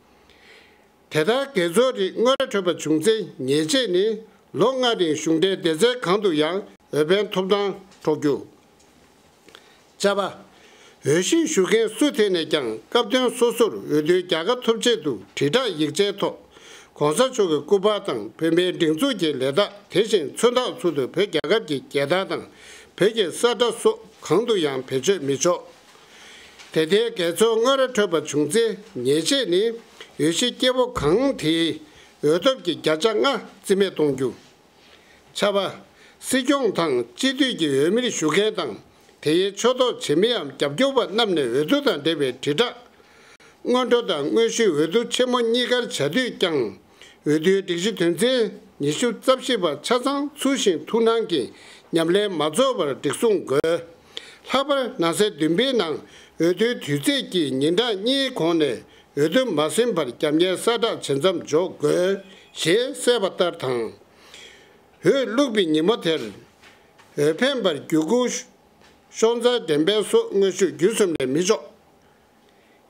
དེ་ལྟར་འགལ་འཛོལ་རིགས་དངོས་ར་འཕྲོད་པ་བྱུང་ཚེ་ཉེས་ཆད་ནི་ལོ་ལྔ་རིང་གཞུང་འབྲེལ་སྡེ་ཚན་གང་དུ་ཡང་འོས་འཕེན་ཐོབ་ཐང་འཕྲོག་རྒྱུ། ཅ་པ། འོས་གཞིར་ཞུགས་མཁན་སུ་དེ་ནས་ཀྱང་སྐབས་དོན་སོ་སོར་འོས་བསྡུའི་རྒྱལ་ཁ་ཐོབ་ཆེད་དུ་དྲིལ་བསྒྲགས་ཡིག་ཆའི་ཐོག་༸གོང་ས་མཆོག་གི་སྐུ་པར་དང་བོད་མིའི་སྒྲིག་འཛུགས་ཀྱི་ལས་རྟགས། དེ་བཞིན་མཚོན་རྟགས་ཚུལ་དུ་བོད་རྒྱལ་ཁབ་ཀྱི་རྒྱལ་དར་དང་བོད་ཀྱི་ས་ཁྲ་སོགས་གང་དུ་ཡང་བེད་སྤྱོད་མི་ཆོག་དེ་ལྟའི་འགལ་འཛོལ་དངོས་ར་འཕྲོད་པ་བྱུང་ཚེ་ཉེས་ཆད་ནི་འོས་གཞི་སྐྱེ་བོ་གང་དེའི་འོས་ཐོབ་ཀྱི་བརྒྱ་ཆ་ལྔ་རྩིས་མེད་གཏོང་རྒྱུ། ཆ་པ། སྲིད་སྐྱོང་དང་སྤྱི་འཐུས་ཀྱི་འོས་མིར་ཞུགས་མཁན་དང་། དེའི་ཕྱོགས་གཏོགས་བྱེད་མིའམ་རྒྱབ་སྐྱོར་པ་རྣམས་ནས་འོས་བསྡུ་དང་འབྲེལ་བའི་དྲིལ་བསྒྲགས། སྔོན་འགྲོ་དང་དངོས་གཞིའི་འོས་བསྡུ་ཆེན་མོ་གཉིས་ཀར་བྱ་དུས་ཀྱང་། འོས་བསྡུའི་སྒྲིག་གཞི་དོན་ཚན་ཉི་ཤུ་རྩ་བཞི་པ་ཆ་ཚང་ཚུལ་བཞིན་ཐུགས་སྣང་གིས་ཉམས་ལེན་མ་རྫོགས་པར་སྒྲིག་སྲུང་དགོས། ལྷག་པར་ནང་གསེས་བདུན་པའི་ནང་འོས་བསྡུའི་དུས་ཚིགས་ཀྱི་ཉིན་གྲངས་གཉིས་གོང་ནས་འོས་བསྡུ་མ་ཟིན་པར་རྒྱབ་གཉེར་གསལ་བསྒྲགས་བྱེད་མཚམས་འཇོག་དགོས་ཞེས་གསལ་བ་ལྟར་དང་། འོས་བླུགས་པའི་ཉིན་མོ་དེར། འོས་འཕེན་པར་བརྒྱུད་སྐུལ། ཤོག་འཛར་འགྲེམས་སྤེལ་སོགས་དངོས་ཤུགས་བརྒྱུད་གསུམ་ལས་མི་ཆོག་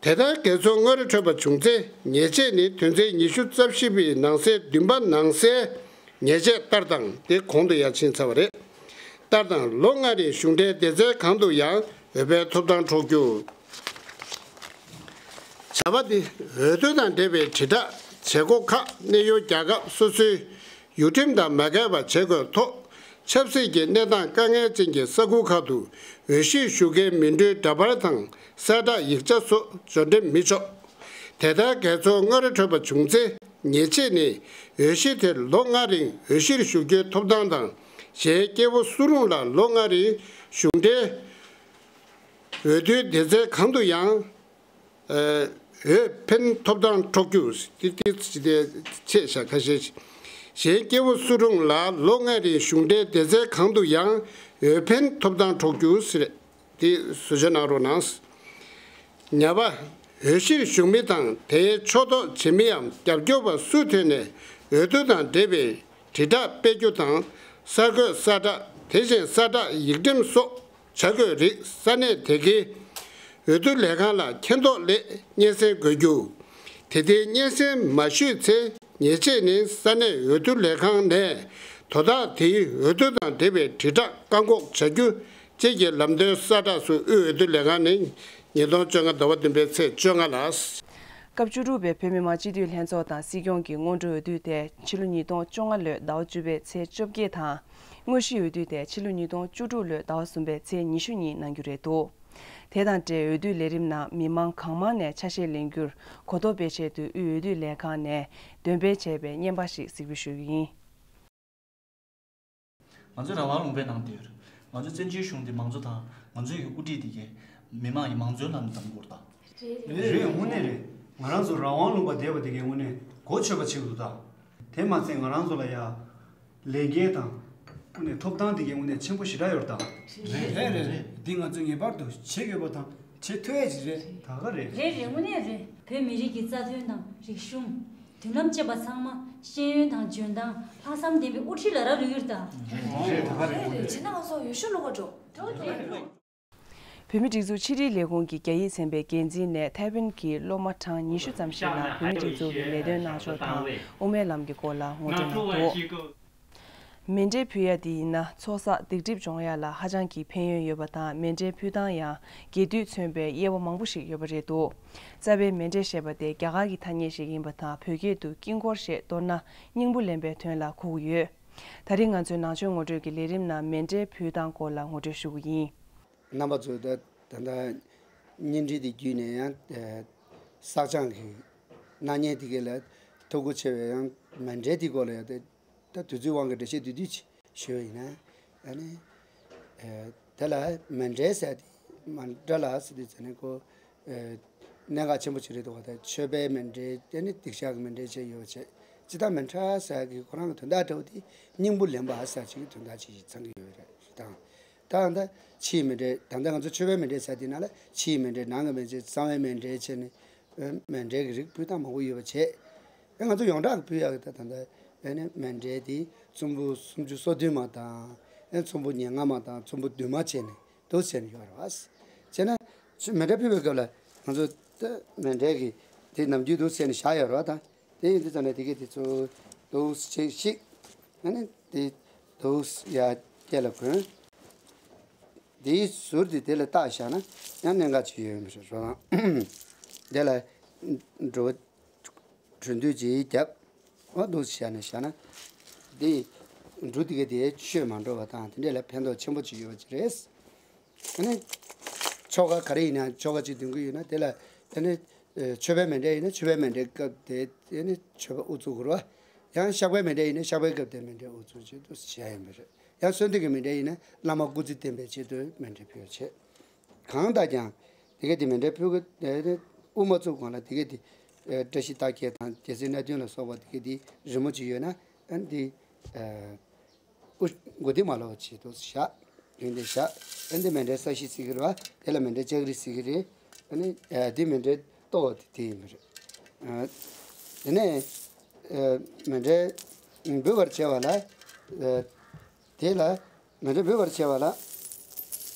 དེ་ལྟར་དགེ་ཚོགས་དངོས་རེ་འཕྲོད་པ་བྱུང་ཚེ་ཉེས་ཆད་ནི་དོན་ཚན་ཉི་ཤུ་རྩ་བཞི་པའི་ནང་གསེས་བདུན་པ་ནང་གསལ་ཉེས་ཆད་ལྟར་དང་དེ་གོང་དུ་ཡར་ཕྱིན་ཚར་བ་རེད། ལྟར་དང་ལོ་ལྔ་རིང་གཞུང་འབྲེལ་སྡེ་ཚན་གང་དུ་ཡང་འོས་འཕེན་ཐོབ་ཐང་འཕྲོག་རྒྱུ། བྱ་བ་འདི་འོས་བསྡུ་དང་འབྲེལ་བའི་དྲིལ་བསྒྲགས་བྱེད་སྒོ་ཁག་གནད་ཡོད་རྒྱལ་ཁབ་སོ་སོའི་ཡུལ་ཁྲིམས་དང་མ་འགལ་བ་བྱེད་དགོས་ཐོག་ཆབ་སྲིད་ཀྱི་གནས་སྟངས་དཀའ་ངལ་ཅན་གྱི་ས་ཁུལ་ཁག་ཏུ་འོས་གཞིར་ཞུགས་མཁན་མི་འགྲོའི་འདྲ་པར་དང་གསལ་བསྒྲགས་ཡིག་ཆ་སོགས་འབྱོར་འདེམས་མི་ཆོག་དེ་ལྟར་དགེ་ཚོགས་དངོས་རེ་འཕྲོད་པ་བྱུང་ཚེ་ཉེས་ཆད་ནི་འོས་གཞི་དེར་ལོ་ལྔ་རིང་འོས་གཞིར་ཞུགས་རྒྱུའི་ཐོབ་ཐང་དང་གཞན་སྐྱེ་བོ་སུ་རུང་ལ་ལོ་ལྔ་རིང་གཞུང་འབྲེལ་འོས་བསྡུའི་སྡེ་ཚན་གང་དུ་ཡང་། འོས་འཕེན་ཐོབ་ཐང་འཕྲོག་རྒྱུ། དེ་དེ་དེ་ཆེད་བཞག་ཁ་ཤས་ཤིག་གཞན་སྐྱེ་བོ་སུ་རུང་ལ་ལོ་ལྔའི་རིང་གཞུང་འབྲེལ་སྡེ་ཚན་གང་དུ་ཡང་འོས་འཕེན་ཐོབ་ཐང་འཕྲོག་རྒྱུ་ཟེར། དེ་བཟོ་བཅོས་གནང་རོགས་གནང་། ཉ་པ། འོས་གཞིར་ཞུགས་མི་དང་དེའི་ཕྱོགས་གཏོགས་བྱེད་མིའམ་རྒྱབ་སྐྱོར་པ་སུའི་ཐོག་ནས་འོས་བསྡུ་དང་འབྲེལ་བའི་དྲིལ་བསྒྲགས་སྤེལ་རྒྱུ་དང་གསར་འགོད་གསལ་བསྒྲགས་དེ་བཞིན་གསལ་བསྒྲགས་ཡིག་འགྲེམས་སོགས། བྱ་དགོས་རིགས་ས་གནས་དེ་གའི་འོས་བསྡུ་ལས་ཁང་ལ་མཁྱེན་རྟོགས་སླད་སྙན་སེང་དགོས་རྒྱུ། དེ་ལྟའི་སྙན་སེང་མ་ཞུས་ཚེ་ཉེས་ཆད་ནི་ས་གནས་འོས་བསྡུ་ལས་ཁང་ནས་དོ་བདག་དེའི་འོས་བསྡུ་དང་འབྲེལ་བའི་དྲིལ་བསྒྲགས་བཀག་འགོག་བྱ་རྒྱུ་བཅས་ཀྱི་ལམ་སྟོན་གསལ་བསྒྲགས་སུ་དབུས་འོས་བསྡུ་ལས་ཁང་ནས་ཉིས་སྟོང་བཅོ་ལྔ་ཟླ་བ་བདུན་པའི་ཚེས་བཅོ་ལྔ་ལ། སྐབས་བཅུ་དྲུག་པའི་བོད་མི་མང་སྤྱི་འཐུས་ལྷན་ཚོགས་དང་སྲིད་སྐྱོང་གི་སྔོན་འགྲོ་འོས་བསྡུ་དེ་ཕྱི་ལོ་ཉིས་སྟོང་བཅོ་ལྔ་ལོའི་ཟླ་བ་བཅུ་པའི་ཚེས་བཅོ་བརྒྱད་དང་། དངོས་གཞི་འོས་བསྡུ་དེ་ཕྱི་ལོ་ཉིས་སྟོང་བཅུ་དྲུག་ལོའི་ཟླ་བ་གསུམ་པའི་ཚེས་ཉི་ཤུ་ཉིན་གནང་རྒྱུ་རེད་འདུག་དེ་དང་འབྲེལ་འོས་བསྡུ་ལས་རིམ་ནང་མི་མང་གང་མང་ནས་ཆ་ཤས་ལེན་རྒྱུར་གོ་རྟོགས་སྤེལ་ཆེད་དུ་དབུས་འོས་བསྡུ་ལས་ཁང་ནས་འདོན་སྤེལ་བྱས་པའི་བརྙན་པར་ཞིག་གཟིགས་འབུལ་ཞུ་རྒྱུ་ཡིན། ང་ཚོས་རང་དབང་ལུང་པའི་ནང་བསྡད་ཡོད་རེད། ང་ཚོའི་བཙན་བྱོལ་གཞུང་འདི་མང་གཙོ་དང་ང་ཚོའི་གི་དབུ་ཁྲིད་འདི་གའི་མི་མང་གི་མང་གཙོའི་ལམ་ནས་བདམས་དགོས་རེད་ད། རེད། དངོས་གནས་རེད། ང་རང་ཚོ་རང་དབང་ལུང་པ་བསྡད་པ་དེ་གའི་དངོས་གནས་གོ་ཆོད་པ་བྱེད་དགོས་འདུག་ད། དེ་མ་ཚད་ང་རང་ཚོ་ལ་ཡ་ལས་འགན་དང་དངོས་གནས་ཐོབ་ཐང་དེ་གའི་དངོས་གནས་ཆེན་པོ་ཞེ་དྲག་ཡོད་རེད་ད། རེད་རེད་རེད། འདི་ང་ཚོས་ངེས་པར་དུ་བྱེད་དགོས་པ་དང་བྱེད་ཐུབ་ཡས་ཅིག་རེད། ད་ག་རེད། རེད་རེད། དངོས་གནས་རེད། བོད་མི་རིགས་ཀྱི་རྩ་དོན་དང་རིག་གཞུང་། མདུན་ལམ་ཅེས་པ་ཚང་མ་ཤེས་ཡོན་དང་འཇོན་ཐང་ལྷག་བསམ་ལྡན་པའི་དབུ་ཁྲིད་ལ་རག་ལུས་ཡོད་ད། རེད་རེད། ད་ག་རེད། བྱས་ན་ང་ཚོ་འོས་ཤོག་བླུག་ག་འགྲོ། བོད་མིའི་སྒྲིག་འཛུགས་ཕྱི་དྲིལ་ལས་ཁུངས་ཀྱི་རྒྱ་ཡིག་ཚན་པའི་འགན་འཛིན་ནས་ཐའེ་ཝན་གྱི་སློབ་མ་གྲངས་ཉི་ཤུ་ཙམ་ཞིག་ལ་བོད་མིའི་སྒྲིག་འཛུགས་ཀྱི་ལས་དོན་གནང་ཕྱོགས་དང་དབུ་མའི་ལམ་གྱི་སྐོར་ལ་ངོ་སྤྲོད་གནང་འདུག་མེ་འབྲས་ཕུལ་ཡ་དེ་ཡིན་ན་ཚོགས་བསགས་སྡིག་སྒྲིབ་སྦྱོང་ཡ་ལ་ཧ་ཅང་གི་ཕན་ཡོན་ཡོད་པ་དང་མེ་འབྲས་ཕུལ་སྟངས་ཡང་དགེ་དུས་མཚོན་པའི་དབྱེ་བ་མང་པོ་ཞིག་ཡོད་པ་རེད་འདུག་རྩ་བའི་མེ་འབྲས་ཞེས་པ་དེ་རྒྱ་གར་གྱི་ཐ་སྙད་ཞིག་ཡིན་པ་དང་བོད་སྐད་དུ་དཀྱིལ་འཁོར་ཞེས་མདོར་ན་སྙིང་པོ་ལེན་པའི་དོན་ལ་གོ་གི་ཡོད། ད་རིང་ང་ཚོའི་ནང་ཆོས་ངོ་སྤྲོད་ཀྱི་ལས་རིམ་ནང་མེ་འབྲས་ཕུལ་སྟངས་སྐོར་ལ་ངོ་སྤྲོད་ཞུ་གི་ཡིན། རྣམ་པ་ཚོས་ད་ད་ལྟ་བརྙན་འཕྲིན་དེ་བརྒྱུད་ནས་ཡང་བསགས་སྦྱང་གི་གནང་མཁན་དེ་ག་ལ་ཐུགས་ཁུར་ཆེ་བའི་ཡང་མེ་འབྲས་དེ་སྐོར་ལ་ཡང་ད་དུས་ཚོད་དབང་གིས་འགྲེལ་བཤད་བསྡུས་བསྡུས་ཅིག་ཞུས་པ་ཡིན་ན། ཨ་ནི། ཨེ། དེ་ལ་མེ་འབྲས་ཟེར་དེ་མནྡ་ལ་ཟེར་དུས་ཙམ་ནས་ཁོ། ཨེ། གནད་འགག་ཆེན་པོ་ཅིག་རེད་འདུག་བ། ད་མཆོད་པའི་མེ་འབྲས་དེ་ནི་སྡིག་བཤགས་ཀྱི་མེ་འབྲས་བཅས་ཡོད་པ་བྱས། ཇི་ལྟར་མནྡ་ཟེར་གི་ཁོ་རང་གི་དོན་དག་འདྲ་བོ་དེ་སྙིང་པོ་ལེན་པ་ཟེར་ཅིག་གི་དོན་དག་ཅིག་ཚང་གི་ཡོད་རེད་དང་། ད་ད་ཕྱིའི་མེ་འབྲས་ད་ལྟ་ང་ཚོ་མཆོད་པའི་མེ་འབྲས་ཟེར་དེ་ནང་ལ་ཕྱིའི་མེ་འབྲས་ནང་གི་མེ་འབྲས་གསང་བའི་མེ་འབྲས་བྱས་ནས། མེ་འབྲས་ཀྱི་རིགས་ཕུལ་སྟངས་མང་པོ་ཡོད་པ་བྱས། ཨེ་ང་ཚོ་ཡོངས་གྲགས་ཀྱི་ཕུལ་ཡག་གི་ད་ད་ལྟ་ཨེ་ནི་མེ་འབྲས་དེ་ཚོམ་བུ་སུམ་ཅུ་སོ་བདུན་མ་དང་ཨེ་ཚོམ་བུ་ཉེར་ལྔ་མ་དང་ཚོམ་བུ་བདུན་མ་བྱས་ནས་འདུག་ཟེར་ནས་ཡོད་རེད་བ། བྱས་ན་ཆུ་མེ་འབྲས་ཕུལ་བའི་སྐབས་ལ་ང་ཚོ་ད་མེ་འབྲས་ཀྱི་དེ་ནམ་རྒྱུན་འདུག་ཟེར་ནས་བཞག་ཡོད་རེད་བ། ད་དེ་ཡིན་དུས་ཙམ་ནས་དེ་གས་དེ་ཚོ་འདུག་ཅིག་ཤིག་ཨེ་ནི་དེ་འདུག་ཡ་སྐེ་ལ་གོན། དེའི་ཟུར་དེ་དེ་ལ་བཏགས་བཞག་ན་ཡང་གནད་འགག་ཅིག་ཡོད་མི་ཤེས་རོ་ལངས། དེ་ལ་འགྲོ་གྲོས་མདུད་ཅིག་བརྒྱབ། འོ་འདུག་བྱས་ནས་བཞག་ན། དེ་འབྲུ་དེ་ག་དེ་ཆོས་མ་འགྲོ་བ་དང་དེ་འདྲས་ལ་ཕན་ཐོགས་ཆེན་པོ་ཅིག་ཡོད་པ་ཅིག་རེད། ཨ་ནི། ཆོ་ག་ག་རེ་ཡིན་ན་ཆོ་ག་ཅིག་འདོན་གི་ཡོད་ན་དེ་ལ་ཨ་ནི། མཆོད་པའི་མེ་འབྲས་ཡིན་ན་མཆོད་པའི་མེ་འབྲས་སྐབས་དེ་ཨ་ནི་མཆོད་པ་དབུ་བཙུགས་དགོས་རེད་བ། ཡང་བཤགས་པའི་མེ་འབྲས་ཡིན་ན་བཤགས་པའི་སྐབས་དེ་མེ་འབྲས་དབུ་བཙུགས་བྱས་འདུག་བྱས་ཡིན་པ་རེད། ད་གསོལ་འདེབས་ཀྱི་མཎྜལ་ཡིན་ན་བླ་མ་སྐུ་ཚེ་བརྟན་པའི་ཆེད་དུ་མཎྜལ་ཕུལ་བ་བྱེད། གང་ལྟར་ཀྱང་དེ་ག་དེ་མཎྜལ་ཕུལ་གི་དེ་དབུ་མ་བཙུགས་གོང་ལ་དེ་ག་དེ་བཀྲ་ཤིས་རྟགས་བརྒྱད་དང་རྒྱལ་སྲིད་སྣ་བདུན་ལ་སོགས་པ་དེ་ག་དེ་རི་མོ་ཅིག་ཡོད་ན་ཨ་ནི་དེ། དབུ་མགོ་དེ་མ་ལོག་བྱེད་དུ་བཞག་དེ་འདི་བཞག་ཨ་ནི་དེ་མཎྜལ་ས་གཞི་ཟེར་གི་རེད་བ། དེ་ལ་མཎྜལ་ལྕགས་རི་ཟེར་གི་རེད། ཨ་ནི་དེ་མཎྜལ་གཏོར་བ་དེ་དེ་ཡིན་པ་རེད། དེ་ནས་མཎྜལ་འབུལ་བར་བྱ་བ་ལ། དེ་ལ་མཎྜལ་འབུལ་བར་བྱ་བ་ལ།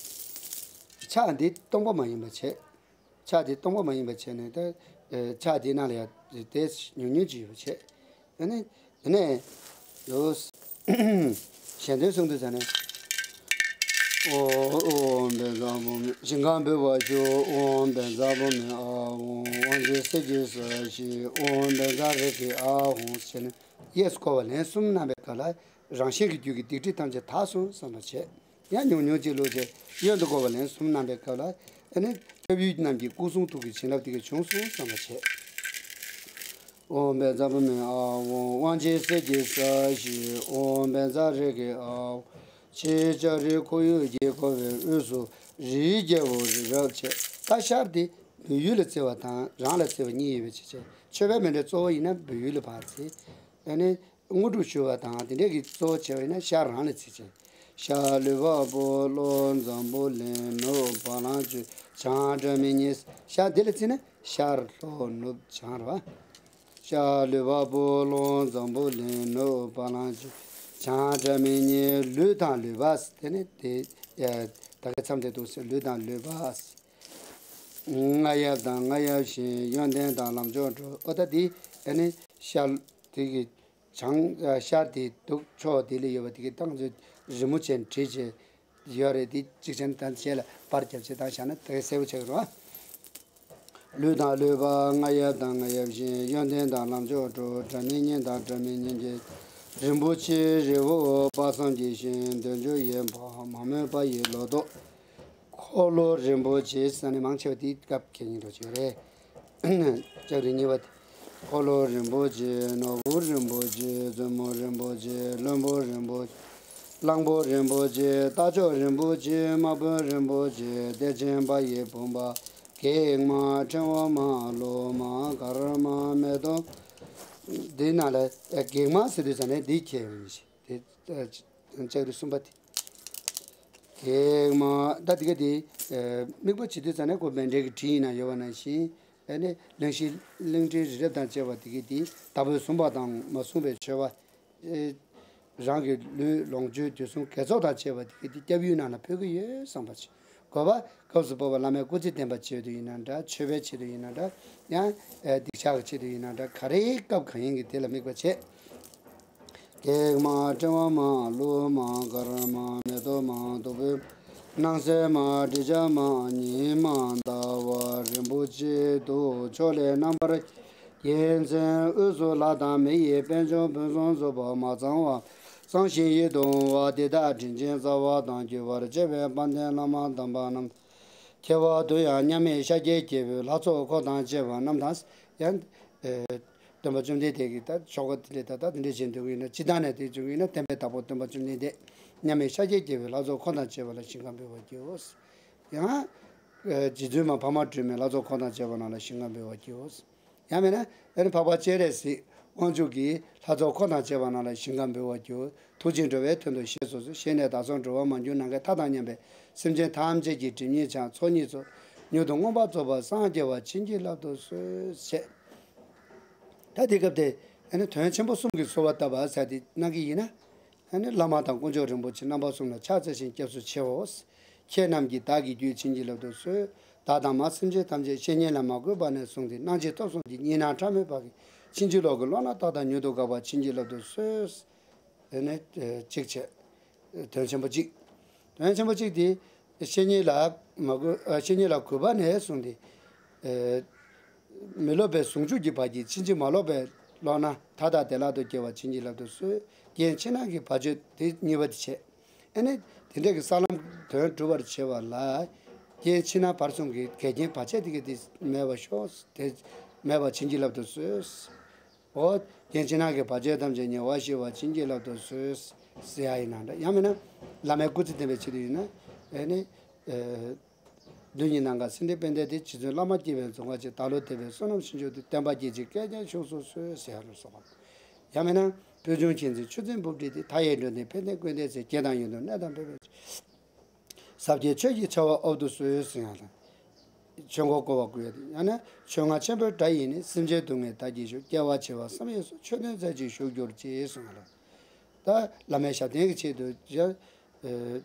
ཕྱག་འདི་སྟོང་པ་མ་ཡིན་པ་བྱས། ཕྱག་འདི་སྟོང་པ་མ་ཡིན་པ་བྱས་ནས་ད། ཕྱག་འདི་ནང་ལ་ཡང་དེ་ཉུང་ཉུང་ཅིག་ཡོད་པ་བྱས། ཨ་ནི། དེ་ནས། ལོ། གཞན་དོན་གསུང་དུས་ཙ་ནས། ཨོ་ཨོ་བཛྲ་བྷཱུ་མི། ཞིང་ཁམས་འབུལ་བར་ཞུ། ཨོ་བཛྲ་བྷཱུ་མི་ཨཱཿཧཱུྃ། དབང་ཆེན་གསེར་གྱི་ས་གཞི། ཨོ་བཛྲ་རེ་ཁེ་ཨཱཿཧཱུྃ་ཟེར་ནས་གཡས་སུ་བསྐོར་བ་ལན་གསུམ་གནང་བའི་སྐབས་ལ་རང་གཞན་གྱི་རྒྱུད་ཀྱི་སྡིག་སྒྲིབ་ཐམས་ཅད་དག་སོང་བསམ་པར་བྱས། ཡང་ཉུང་ཉུང་ཅིག་བླུགས་བྱས་གཡོན་དུ་བསྐོར་བ་ལན་གསུམ་གནང་བའི་སྐབས་ལ་ཨ་ནི་སྐྱབས་ཡུལ་རྣམས་ཀྱི་སྐུ་གསུང་ཐུགས་ཀྱི་བྱིན་རླབས་དེ་ག་བྱུང་སོང་བསམ་པར་བྱས། ཨོ་བཛྲ་བྷཱུ་མི་ཨཱཿཧཱུྃ། དབང་ཆེན་གསེར་གྱི་ས་གཞི། ཨོ་བཛྲ་རེ་ཁེ་ཨཱཿཧཱུྃ། ཕྱི་ལྕགས་རི་ཁོར་ཡུག་གིས་བསྐོར་བའི་དབུས་སུ་རིའི་རྒྱལ་པོ་རི་རབ་བྱས། ད་ཤར་དེ་འབུལ་ཡུལ་ལ་བརྩི་བ་དང་རང་ལ་བརྩི་བ་གཉིས་ཡོད་པའི་ཕྱིར་བྱས། མཆོད་པའི་མཎྜལ་གཙོ་བོ་ཡིན་ན་འབུལ་ཡུལ་ལ་ཕར་བརྩི། ཨ་ནི། དངོས་གྲུབ་ཞུ་བ་དང་དེ་འདྲས་ཀྱི་གཙོ་བོ་བྱས་པ་ཡིན་ན་ཤར་རང་ལ་བརྩི་བྱས། ཤར་ལུས་འཕགས་པོ་ལྷོ་འཛམ་བུ་གླིང་ནུབ་བ་ལང་སྤྱོད་བྱང་སྒྲ་མི་སྙན། ཤར་འདི་ལ་བརྩིས་ན་ཤར་ལྷོ་ནུབ་བྱང་རེད་བ། ཤར་ལུས་འཕགས་པོ་ལྷོ་འཛམ་བུ་གླིང་ནུབ་བ་ལང་སྤྱོད་བྱང་སྒྲ་མི་སྙན། ལུས་དང་ལུས་འཕགས་དེ་ནི་དེ་ད་ག་མཚམས་དེ་འདུག་ཟེར། ལུས་དང་ལུས་འཕགས། རྔ་ཡབ་དང་རྔ་ཡབ་བཞིན། ཡོན་ཏན་དང་ལམ་མཆོག་འགྲོ། ཨོ་ད་དེ་ཨ་ནི་ཤར་དེ་གི། བྱང་། ཤར་དེ་འདུག་ཕྱོགས་དེ་ལ་ཡོད་པ་དེ་གི་སྟེང་དུ་རི་མོ་ཅན་བྲིས་བྱས་ཡོད་རེད། དེ་གཅིག་བྱས་ན་ད་ཞལ་ལ་པར་བརྒྱབ་བྱས་བཏང་བཞག་ན་དེ་གསལ་པོ་ཆགས་ཀྱི་རེད་བ། ལུས་དང་ལུས་འཕགས་རྔ་ཡབ་དང་རྔ་ཡབ་བཞིན། ཡོན་ཏན་དང་ལམ་མཆོག་འགྲོ། སྒྲ་མི་སྙན་དང་སྒྲ་མི་སྙན་གྱི། རིན་པོ་ཆེའི་རི་བོ་དཔག་བསམ་གྱི་ཞིང་། འདོད་འཇོ་ཡིན་པ་མ་རྨོས་པ་ཡི་ལོ་ཏོག་འཁོར་ལོ་རིན་པོ་ཆེ་ཟེར་ནས་མང་ཆེ་བ་དེ་སྐབས་འཁེལ་ཉིན་འགྲོ་ཆོག་རེད། ལྕགས་རི་གཉིས་པ་དེ། འཁོར་ལོ་རིན་པོ་ཆེ། ནོར་བུ་རིན་པོ་ཆེ། བཙུན་མོ་རིན་པོ་ཆེ། བློན་པོ་རིན་པོ་ཆེ། གླང་པོ་རིན་པོ་ཆེ། རྟ་མཆོག་རིན་པོ་ཆེ། དམག་དཔོན་རིན་པོ་ཆེ། གཏེར་ཆེན་པ་ཡི་བུམ་པ། གེགས་མ། ཕྲེང་བ་མ། ལོ་མ། སྐར་མ། མེ་ཏོག་འདི་ནང་ལ་གེགས་མ་ཟེར་དུས་ཙམ་ནས་འདི་འཁེལ་ཡོང་གི་རེད། དེ་ལྕགས་རི་གསུམ་པ་དེ། གེགས་མ། ད་དེ་ག་དེ། དམིགས་པ་བྱེད་དུས་ཙམ་ནས་ཁོ་མཎྜལ་གྱི་བྲིས་ཡིན་ན་ཡོད་པ་ནང་བཞིན། ཨ་ནི་གླིང་བཞི་གླིང་ཕྲན་རི་རབ་དང་བཅས་པ་དེ་ག་དེ་བདག་པོས་བཟུང་བ་དང་མ་བཟུང་བའི་མཆོད་པ། རང་གི་ལུས་ལོངས་སྤྱོད་དུས་གསུམ་དགེ་ཚོགས་དང་བཅས་པ་དེ་ག་དེ་སྐྱབས་ཡུལ་རྣམས་ལ་ཕུལ་གྱི་ཡོད་བསམ་པ་བྱེད། དགོས་པ། སྐབས་སུ་བབ་པ་བླ་མའི་སྐུ་ཚེ་བརྟན་པའི་ཆེད་དུ་ཡིན་ན་འདྲ། མཆོད་པའི་ཆེད་དུ་ཡིན་ན་འདྲ། ཡང་། སྡིག་བཤགས་ཀྱི་ཆེད་དུ་ཡིན་ན་འདྲ། ག་རེའི་སྐབས་གང་ཡིན་གྱི་དེ་ལ་དམིགས་པ་བྱེད། གེགས་མ། ཕྲེང་བ་མ། ལོ་མ། སྐར་མ། མེ་ཏོག་མ། བདུག་སྤོས། སྣང་གསལ་མ། དྲི་ཆབ་མ། ཉི་མ། ཟླ་བ། རིན་པོ་ཆེ་དུ་ཕྱོགས་ལས་རྣམ་པར། རྒྱལ་མཚན་དབུས་སུ་ལྷ་དང་མི་ཡི་དཔལ་འབྱོར་ཕུན་སུམ་ཚོགས་པ་མ་ཚང་བ། གཙང་ཞིང་ཡིད་དུ་འོང་བ་འདི་དག་དྲིན་ཅན་རྩ་བ་དང་གྱུར་པར་བཅས་པའི་དཔལ་ལྡན་བླ་མ་དམ་པ་རྣམས། ཁྱད་པར་དུ་ཡང་མཉམ་མེད་ཤཱཀྱའི་རྒྱལ་པོའི་ལྷ་ཚོགས་འཁོར་དང་བཅས་པ་རྣམས་དང་། ཡང་། སྟོན་པ་བཅོམ་ལྡན་འདས་ཀྱི་ད་ཆོ་ག་དེ་ལས་ད་ལྟ་དེ་འདྲ་བྱེད་འདོད་ཀྱི་ཡིན་ན། སྤྱིར་བཏང་ནས་དེ་བྱུང་གི་ཡིན་ན་བསྟན་པའི་བདག་པོ་སྟོན་པ་བཅོམ་ལྡན་འདས་མཉམ་མེད་ཤཱཀྱའི་རྒྱལ་པོའི་ལྷ་ཚོགས་འཁོར་དང་བཅས་པ་ལ་ཞིང་ཁམས་འབུལ་བར་བགྱིའོ། ཡང་། རྗེ་བཙུན་མ་འཕགས་མ་སྒྲོལ་མའི་ལྷ་ཚོགས་འཁོར་དང་བཅས་པ་རྣམས་ལ་ཞིང་ཁམས་འབུལ་བར་བགྱིའོ། ཡང་མིན་ན་ཨ་ནི་འཕགས་པ་སྤྱན་རས་གཟིགས་དབང་ཕྱུག་གི་ལྷ་ཚོགས་འཁོར་དང་བཅས་པ་རྣམས་ལ་ཞིང་ཁམས་འབུལ་བར་བགྱིའོ། ཐུགས་རྗེས་འགྲོ་བའི་དོན་དུ་ཞེས་སོགས་སུ། ཞལ་ནས་བདག་སོགས་འགྲོ་བ་མ་གྱུར་ནམ་མཁའི་མཐའ་དང་མཉམ་པའི་སེམས་ཅན་ཐམས་ཅད་ཀྱི་སྒྲིབ་གཉིས་སྦྱངས་ཚོགས་གཉིས་རྫོགས། མྱུར་དུ་མངོན་པར་རྫོགས་པར་སངས་རྒྱས་པར་བྱིན་གྱིས་བརླབ་ཏུ་གསོལ་ཞེས། ད་དེ་སྐབས་དེ་ཨ་ནི་དོན་ཆེན་པོ་གསུམ་གྱི་གསོལ་བ་བཏབ་པ་ཟེར་དེ་གནང་གི་ཡིན་ན། ཨ་ནི་བླ་མ་དང་དཀོན་མཆོག་རིན་པོ་ཆེ་རྣམ་པ་གསུམ་ལ་ཕྱག་འཚལ་ཞིང་སྐྱབས་སུ་མཆིའོ། ཁྱེད་རྣམས་ཀྱིས་བདག་གི་རྒྱུད་བྱིན་གྱིས་བརླབ་ཏུ་གསོལ། བདག་དང་མ་སེམས་ཅན་ཐམས་ཅད་བཤེས་གཉེན་ལ་མ་གུས་པ་ནས་བཟུང་སྟེ་སྣང་མཆེད་ཐོབ་གསུམ་གྱི་གཉིས་སྣང་ཕྲ་མོའི་བར་གྱི་ཕྱིན་ཅི་ལོག་གི་བློ་སྣ་དག་དང་མྱུར་དུ་འགག་པར་བྱིན་གྱིས་བརླབ་ཏུ་གསོལ། དེ་ནས་གཅིག་བྱས། དོན་ཆེན་པོ་གཅིག་དོན་ཆེན་པོ་གཅིག་དེ། བཤེས་གཉེན་ལ་མ་གུས། བཤེས་གཉེན་ལ་གུས་པ་ནས་བཟུང་སྟེ། མི་སློབ་པའི་ཟུང་འཇུག་གི་བར་གྱི་ཕྱིན་ཅི་མ་ལོག་པའི་བློ་སྣ་མཐའ་དག་བདེ་བླག་ཏུ་སྐྱེ་བར་བྱིན་གྱིས་བརླབ་ཏུ་གསོལ། རྐྱེན་ཕྱི་ནང་གི་བར་ཆད་དེ་གཉིས་པ་དེ་བྱས། ཨ་ནི་དེ་འདྲ་གི་ས་ལམ་དོན་སྒྲུབ་པར་བྱེད་པ་ལ། རྐྱེན་ཕྱི་ནང་བར་གསུམ་གྱི་འགལ་རྐྱེན་བར་ཆད་དེ་གི་དེ་མེད་པར་ཤོག་དེ་མེད་པར་བྱིན་གྱིས་བརླབ་ཏུ་གསོལ། འོ། རྐྱེན་ཕྱི་ནང་གི་བར་ཆད་ཐམས་ཅད་ཉེ་བར་ཞི་བར་བྱིན་གྱིས་བརླབ་ཏུ་གསོལ། ཟེར་ཡ་ཡིན་ན་འདྲ། ཡང་མིན་ན་བླ་མའི་སྐུ་ཚེ་བརྟན་པའི་ཆེད་དུ་ཡིན་ན། ཨེ་ནི། ཨེ། མདོ་ཉིད་ནམ་མཁའ་སེང་ལྡེང་དཔལ་ལྡན་དེ། རྗེ་བཙུན་བླ་མ་དགྱེས་པའི་འཛུམ་དཀར་ཅན། བདག་བློ་དད་པའི་བསོད་ནམས་ཞིང་མཆོག་ཏུ། བསྟན་པ་རྒྱས་ཤིང་སྐལ་ལྡན་མཆོག་ཏུ་གསོལ་ཟེར་ཡ་ལ་སོགས་པ། ཡང་མིན་ན། ཕུལ་བྱུང་མཁྱེན་བརྩེའི་ཆུ་འཛིན་སྦུབས་འདྲེན་དེ། མཐའ་ཡས་འགྲོ་དོན་ཕན་བདེའི་སྐུར་ལྡན་ཚེ། རྒྱལ་དང་ཡུལ་དུ་གནས་དང་འཕེལ་བའི་ཟབ་རྒྱས་ཆོས་ཀྱི་ཆར་པ་དབབ་ཏུ་གསོལ་ཟེར་ཡ་ལ། ཆོས་འཁོར་བསྐོར་བར་བསྐུལ་ཡ་དེ། ཡང་ན་ཆོས་རྔ་ཆེན་པོའི་སྒྲ་ཡིས་ནི། སེམས་ཅན་སྡུག་བསྔལ་དག་བགྱིད་ཤོག་སྐྱེ་བ་བྱེ་བ་བསམ་ཡས་སུ། ཆོས་དོན་མཛད་ཅིང་བཞུགས་གྱུར་ཅིག་གསུངས་པ་ལ། ད་བླ་མའི་ཞབས་བརྟན་གྱི་ཆེད་དུ་ཡང་། ཨེ།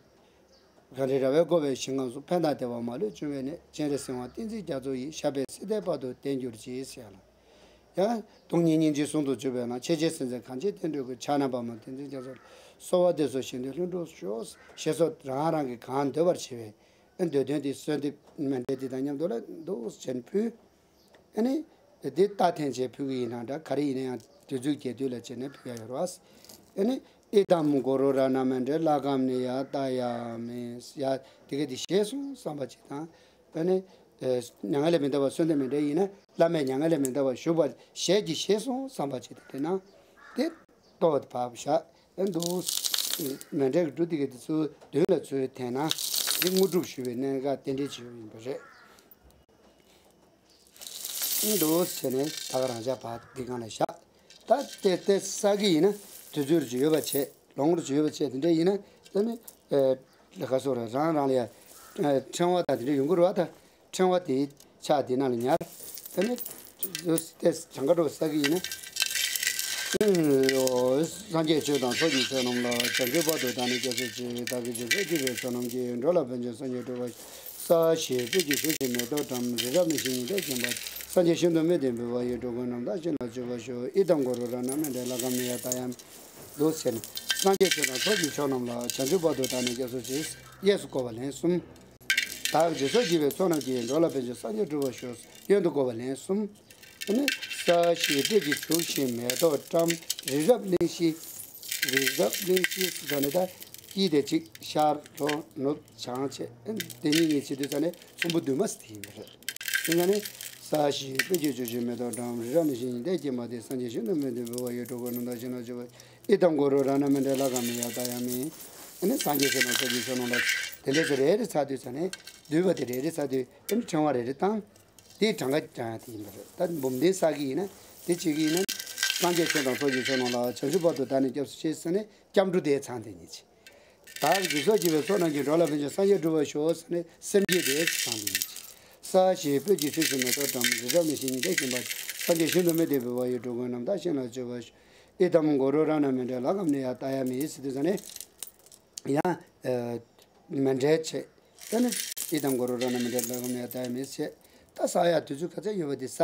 གངས་རི་ར་བས་བསྐོར་བའི་ཞིང་ཁམས་སུ། ཕན་དང་བདེ་བ་མ་ལུས་འབྱུང་བའི་གནས། སྤྱན་རས་གཟིགས་དབང་བསྟན་འཛིན་རྒྱ་མཚོ་ཡི། ཞབས་པད་སྲིད་མཐའི་བར་དུ་བརྟན་གྱུར་ཅིག་ཟེར་ཡ་ལ། ཡང་སྟོང་ཉིད་སྙིང་རྗེ་ཟུང་དུ་འཇུག་པའི་ལམ། ཆེས་ཆེར་གསལ་མཛད་གངས་ཅན་བསྟན་འགྲོའི་སྐུ། ཕྱག་ན་པདྨོ་བསྟན་འཛིན་རྒྱ་མཚོ་ལ། གསོལ་བ་འདེབས་སོ་གཞན་དོན་ལྷུན་གྲུབ་ཤོག་ཞེས་སོགས་རང་རང་གིས་གང་འདོད་པར་བྱེད་པའི། ཨ། འདོད་དོན་དེ་གསོལ་འདེབས་མཎྜལ་དེ་དང་མཉམ་དུ་ལ་འདུག་སེ་བྱས་ནས་ཕུལ། ཨ་ནི་དེ་རྟགས་འཐེན་བྱས་ཕུལ་གི་ཡིན་ན་འདྲ། ག་རེ་ཡིན་ན་ཡང་དུས་ཚོད་རྒྱས་བསྡུས་ལ་བྱས་ནས་ཕུལ་ཡ་ཡོད་རེད་བ། ཨ་ནི། ཨི་དམ་གུ་རུ་རཏྣ་མཎྜལ་ལ་ཀ་མནི་ཡ་ཏ་ཡ་མི། ཡ་དེ་ག་དེ་ཞེས་གསུངས་བསམ་པ་ཅིག་དང་། ཨ་ནི། ཨེ། མྱ་ངན་ལས་མི་འདའ་བར་གསོལ་འདེབས་མཎྜལ་ཡིན་ན། བླ་མས་མྱ་ངན་ལས་མི་འདའ་བར་བཞུགས་པ་ཞལ་གྱིས་བཞེས་སོང་བསམ་པ་ཅིག་དེ་དེ་ན། དེ་ལྟོ་བ་དེ་བབས་བཞག་ཨེ་འདུག་མཎྜལ་གྱི་འབྲུ་དེ་ག་དེ་ཚུར་མདུན་ལ་ཚུར་འཐེན་ན། དེ་དངོས་གྲུབ་ཞུ་བའི་གནད་འགག་རྟེན་འབྲེལ་བྱེད་ཡུལ་ཡིན་པ་རེད། འདུག་བྱས་ནས་ད་ག་རང་ཅག་བར་འདི་སྒང་ལ་བཞག་ད་ལྟའི་ལྟའི་ས་གི་ཡིན་ན་དུས་ཚོད་ཅིག་ཡོད་པ་བྱས། ལོང་རུ་ཅིག་ཡོད་པ་བྱས། དེ་འདྲ་ཡིན་ན་ད་ནི། ཨེ། ལ་ཁ་སོགས་ར་རང་རང་ལ་ཡ། ཨེ། ཕྲེང་བ་དང་དེ་འདྲ་ཡོང་གི་རེད་བ། ད་ཕྲེང་བ་དེའི་ཕྱག་དེ་ནང་ལ་ཉར། ད་ནི། ལྟའི་གྲངས་ཀ་འགྲོ་བ་ས་གི་ཡིན་ན། སངས་རྒྱས་ཆོས་དང་ཚོགས་ཀྱི་མཆོག་རྣམས་ལ། བྱང་ཆུབ་བར་དུ་བདག་ནི་སྐྱབས་སུ་མཆི། བདག་གིས་སྦྱིན་སོགས་བགྱིས་པའི་བསོད་ནམས་ཀྱིས། འགྲོ་ལ་ཕན་ཕྱིར་སངས་རྒྱས་འགྲུབ་པར་ཤོག་ས་གཞི་སྤོས་ཀྱིས་བྱུགས་ཤིང་མེ་ཏོག་བཀྲམ། རི་རབ་གླིང་བཞི་ཉི་ཟླས་བརྒྱན་པ། སངས་རྒྱས་ཞིང་དུ་མི་འདོད་འབུལ་བ་ཡི། འགྲོ་ཀུན་རྣམས་དག་ཞིང་ལ་སྤྱོད་པར་ཤོག་ཨི་དམ་གུ་རུ་རཏྣ་མཎྜལ་ལ་ཀ་མནི་ཡ་ཏ་ཡ་མི། འདུག་ཟེར་ནས། སངས་རྒྱས་ཆོས་དང་ཚོགས་ཀྱི་མཆོག་རྣམས་ལ། བྱང་ཆུབ་བར་དུ་བདག་ནི་སྐྱབས་སུ་མཆི། གཡས་སུ་བསྐོར་བ་ལན་གསུམ། བདག་གིས་སྦྱིན་སོགས་བགྱིས་པའི་ཚོགས་རྣམས་ཀྱིས། འགྲོ་ལ་ཕན་ཕྱིར་སངས་རྒྱས་འགྲུབ་པར་ཤོག་གཡོན་དུ་བསྐོར་བ་ལན་གསུམ། ཨ་ནི། ས་གཞི་སྤོས་ཀྱིས་བྱུགས་ཤིང་མེ་ཏོག་བཀྲམ། རི་རབ་གླིང་བཞི། རི་རབ་གླིང་བཞི་ཟེར་ནས་ད། དཀྱིལ་དེ་གཅིག་ཤར་ལྷོ་ནུབ་བྱང་བྱས། ཨ་ནི་དེ་གཉིས་གཉིས་བྱེད་དུས་ཙ་ནས་ཚོམ་བུ་བདུན་མ་ཟེར་དེ་ཡིན་པ་རེད། དེ་ཙ་ནས། ས་གཞི་སྤོས་ཀྱིས་བྱུགས་ཤིང་མེ་ཏོག་བཀྲམ། རི་རབ་གླིང་བཞི་ཉི་ཟླས་བརྒྱན་པ་སྟེ། སངས་རྒྱས་ཞིང་དུ་མི་འདོད་འབུལ་བ་ཡི། འགྲོ་ཀུན་རྣམས་དག་ཞིང་ལ་སྤྱོད་པར། ཨི་དམ་གུ་རུ་རཏྣ་མཎྜལ་ལ་ཀ་མནི་ཡ་ཏ་ཡ་མི། ཨ་ནི་སངས་རྒྱས་ཆོས་དང་ཚོགས་ཀྱི་མཆོག་རྣམས་ལ། དེ་འདྲ་ཚོ་རེ་རེ་ཚར་དུས་ཙ་ནས། བསྡུས་པ་དེ་རེ་རེ་ཚར་དུས་ཨ་ནི་ཕྲེང་བ་རེ་རེ་བཏང་། དེའི་གྲངས་ཀ་བགྲང་ཡ་དེ་ཡིན་པ་རེད། ད་འབུམ་སྡེའི་ས་གི་ཡིན་ན་དེ་བྱེད་ཀྱི་ཡིན་ན། སངས་རྒྱས་ཆོས་དང་ཚོགས་ཀྱི་མཆོག་རྣམས་ལ། བྱང་ཆུབ་བར་དུ་བདག་ནི་སྐྱབས་སུ་མཆི་ཟེར་ནས་སྐྱབས་འགྲོ་དེའི་ཚང་དེ་ཉིད་བྱེད། བདག་གིས་སྦྱིན་སོགས་བགྱིས་པའི་ཚོགས་རྣམས་ཀྱིས། འགྲོ་ལ་ཕན་ཕྱིར་སངས་རྒྱས་འགྲུབ་པར་ཤོག་ཟེར་ནས་སེམས་བསྐྱེད་དེའི་ཚང་དེ་ཉིད་བྱེད། ས་གཞི་སྤོས་ཀྱིས་བྱུགས་ཤིང་མེ་ཏོག་བཀྲམ། རི་རབ་གླིང་བཞི་ཉི་ཟླས་བརྒྱན་པ། སངས་རྒྱས་ཞིང་དུ་མི་འདོད་འབུལ་བ་ཡི། འགྲོ་ཀུན་རྣམས་དག་ཞིང་ལ་སྤྱོད་པར་ཤོག་ཨི་དམ་གུ་རུ་རཏྣ་མཎྜལ་ལ་ཀ་མནི་ཡ་ཏ་ཡ་མི་ཟེར་དུས་ཙ་ནས། ཡང་། ཨ། མཎྜལ་བྱེད། ད་ནི་ཨི་དམ་གུ་རུ་རཏྣ་མཎྜལ་ལ་ཀ་མནི་ཡ་ཏ་ཡ་མི་བྱེད། ད་བསག་ཡ་དུས་ཚོད་ག་ཚད་ཡོད་པ་དེ་བསག་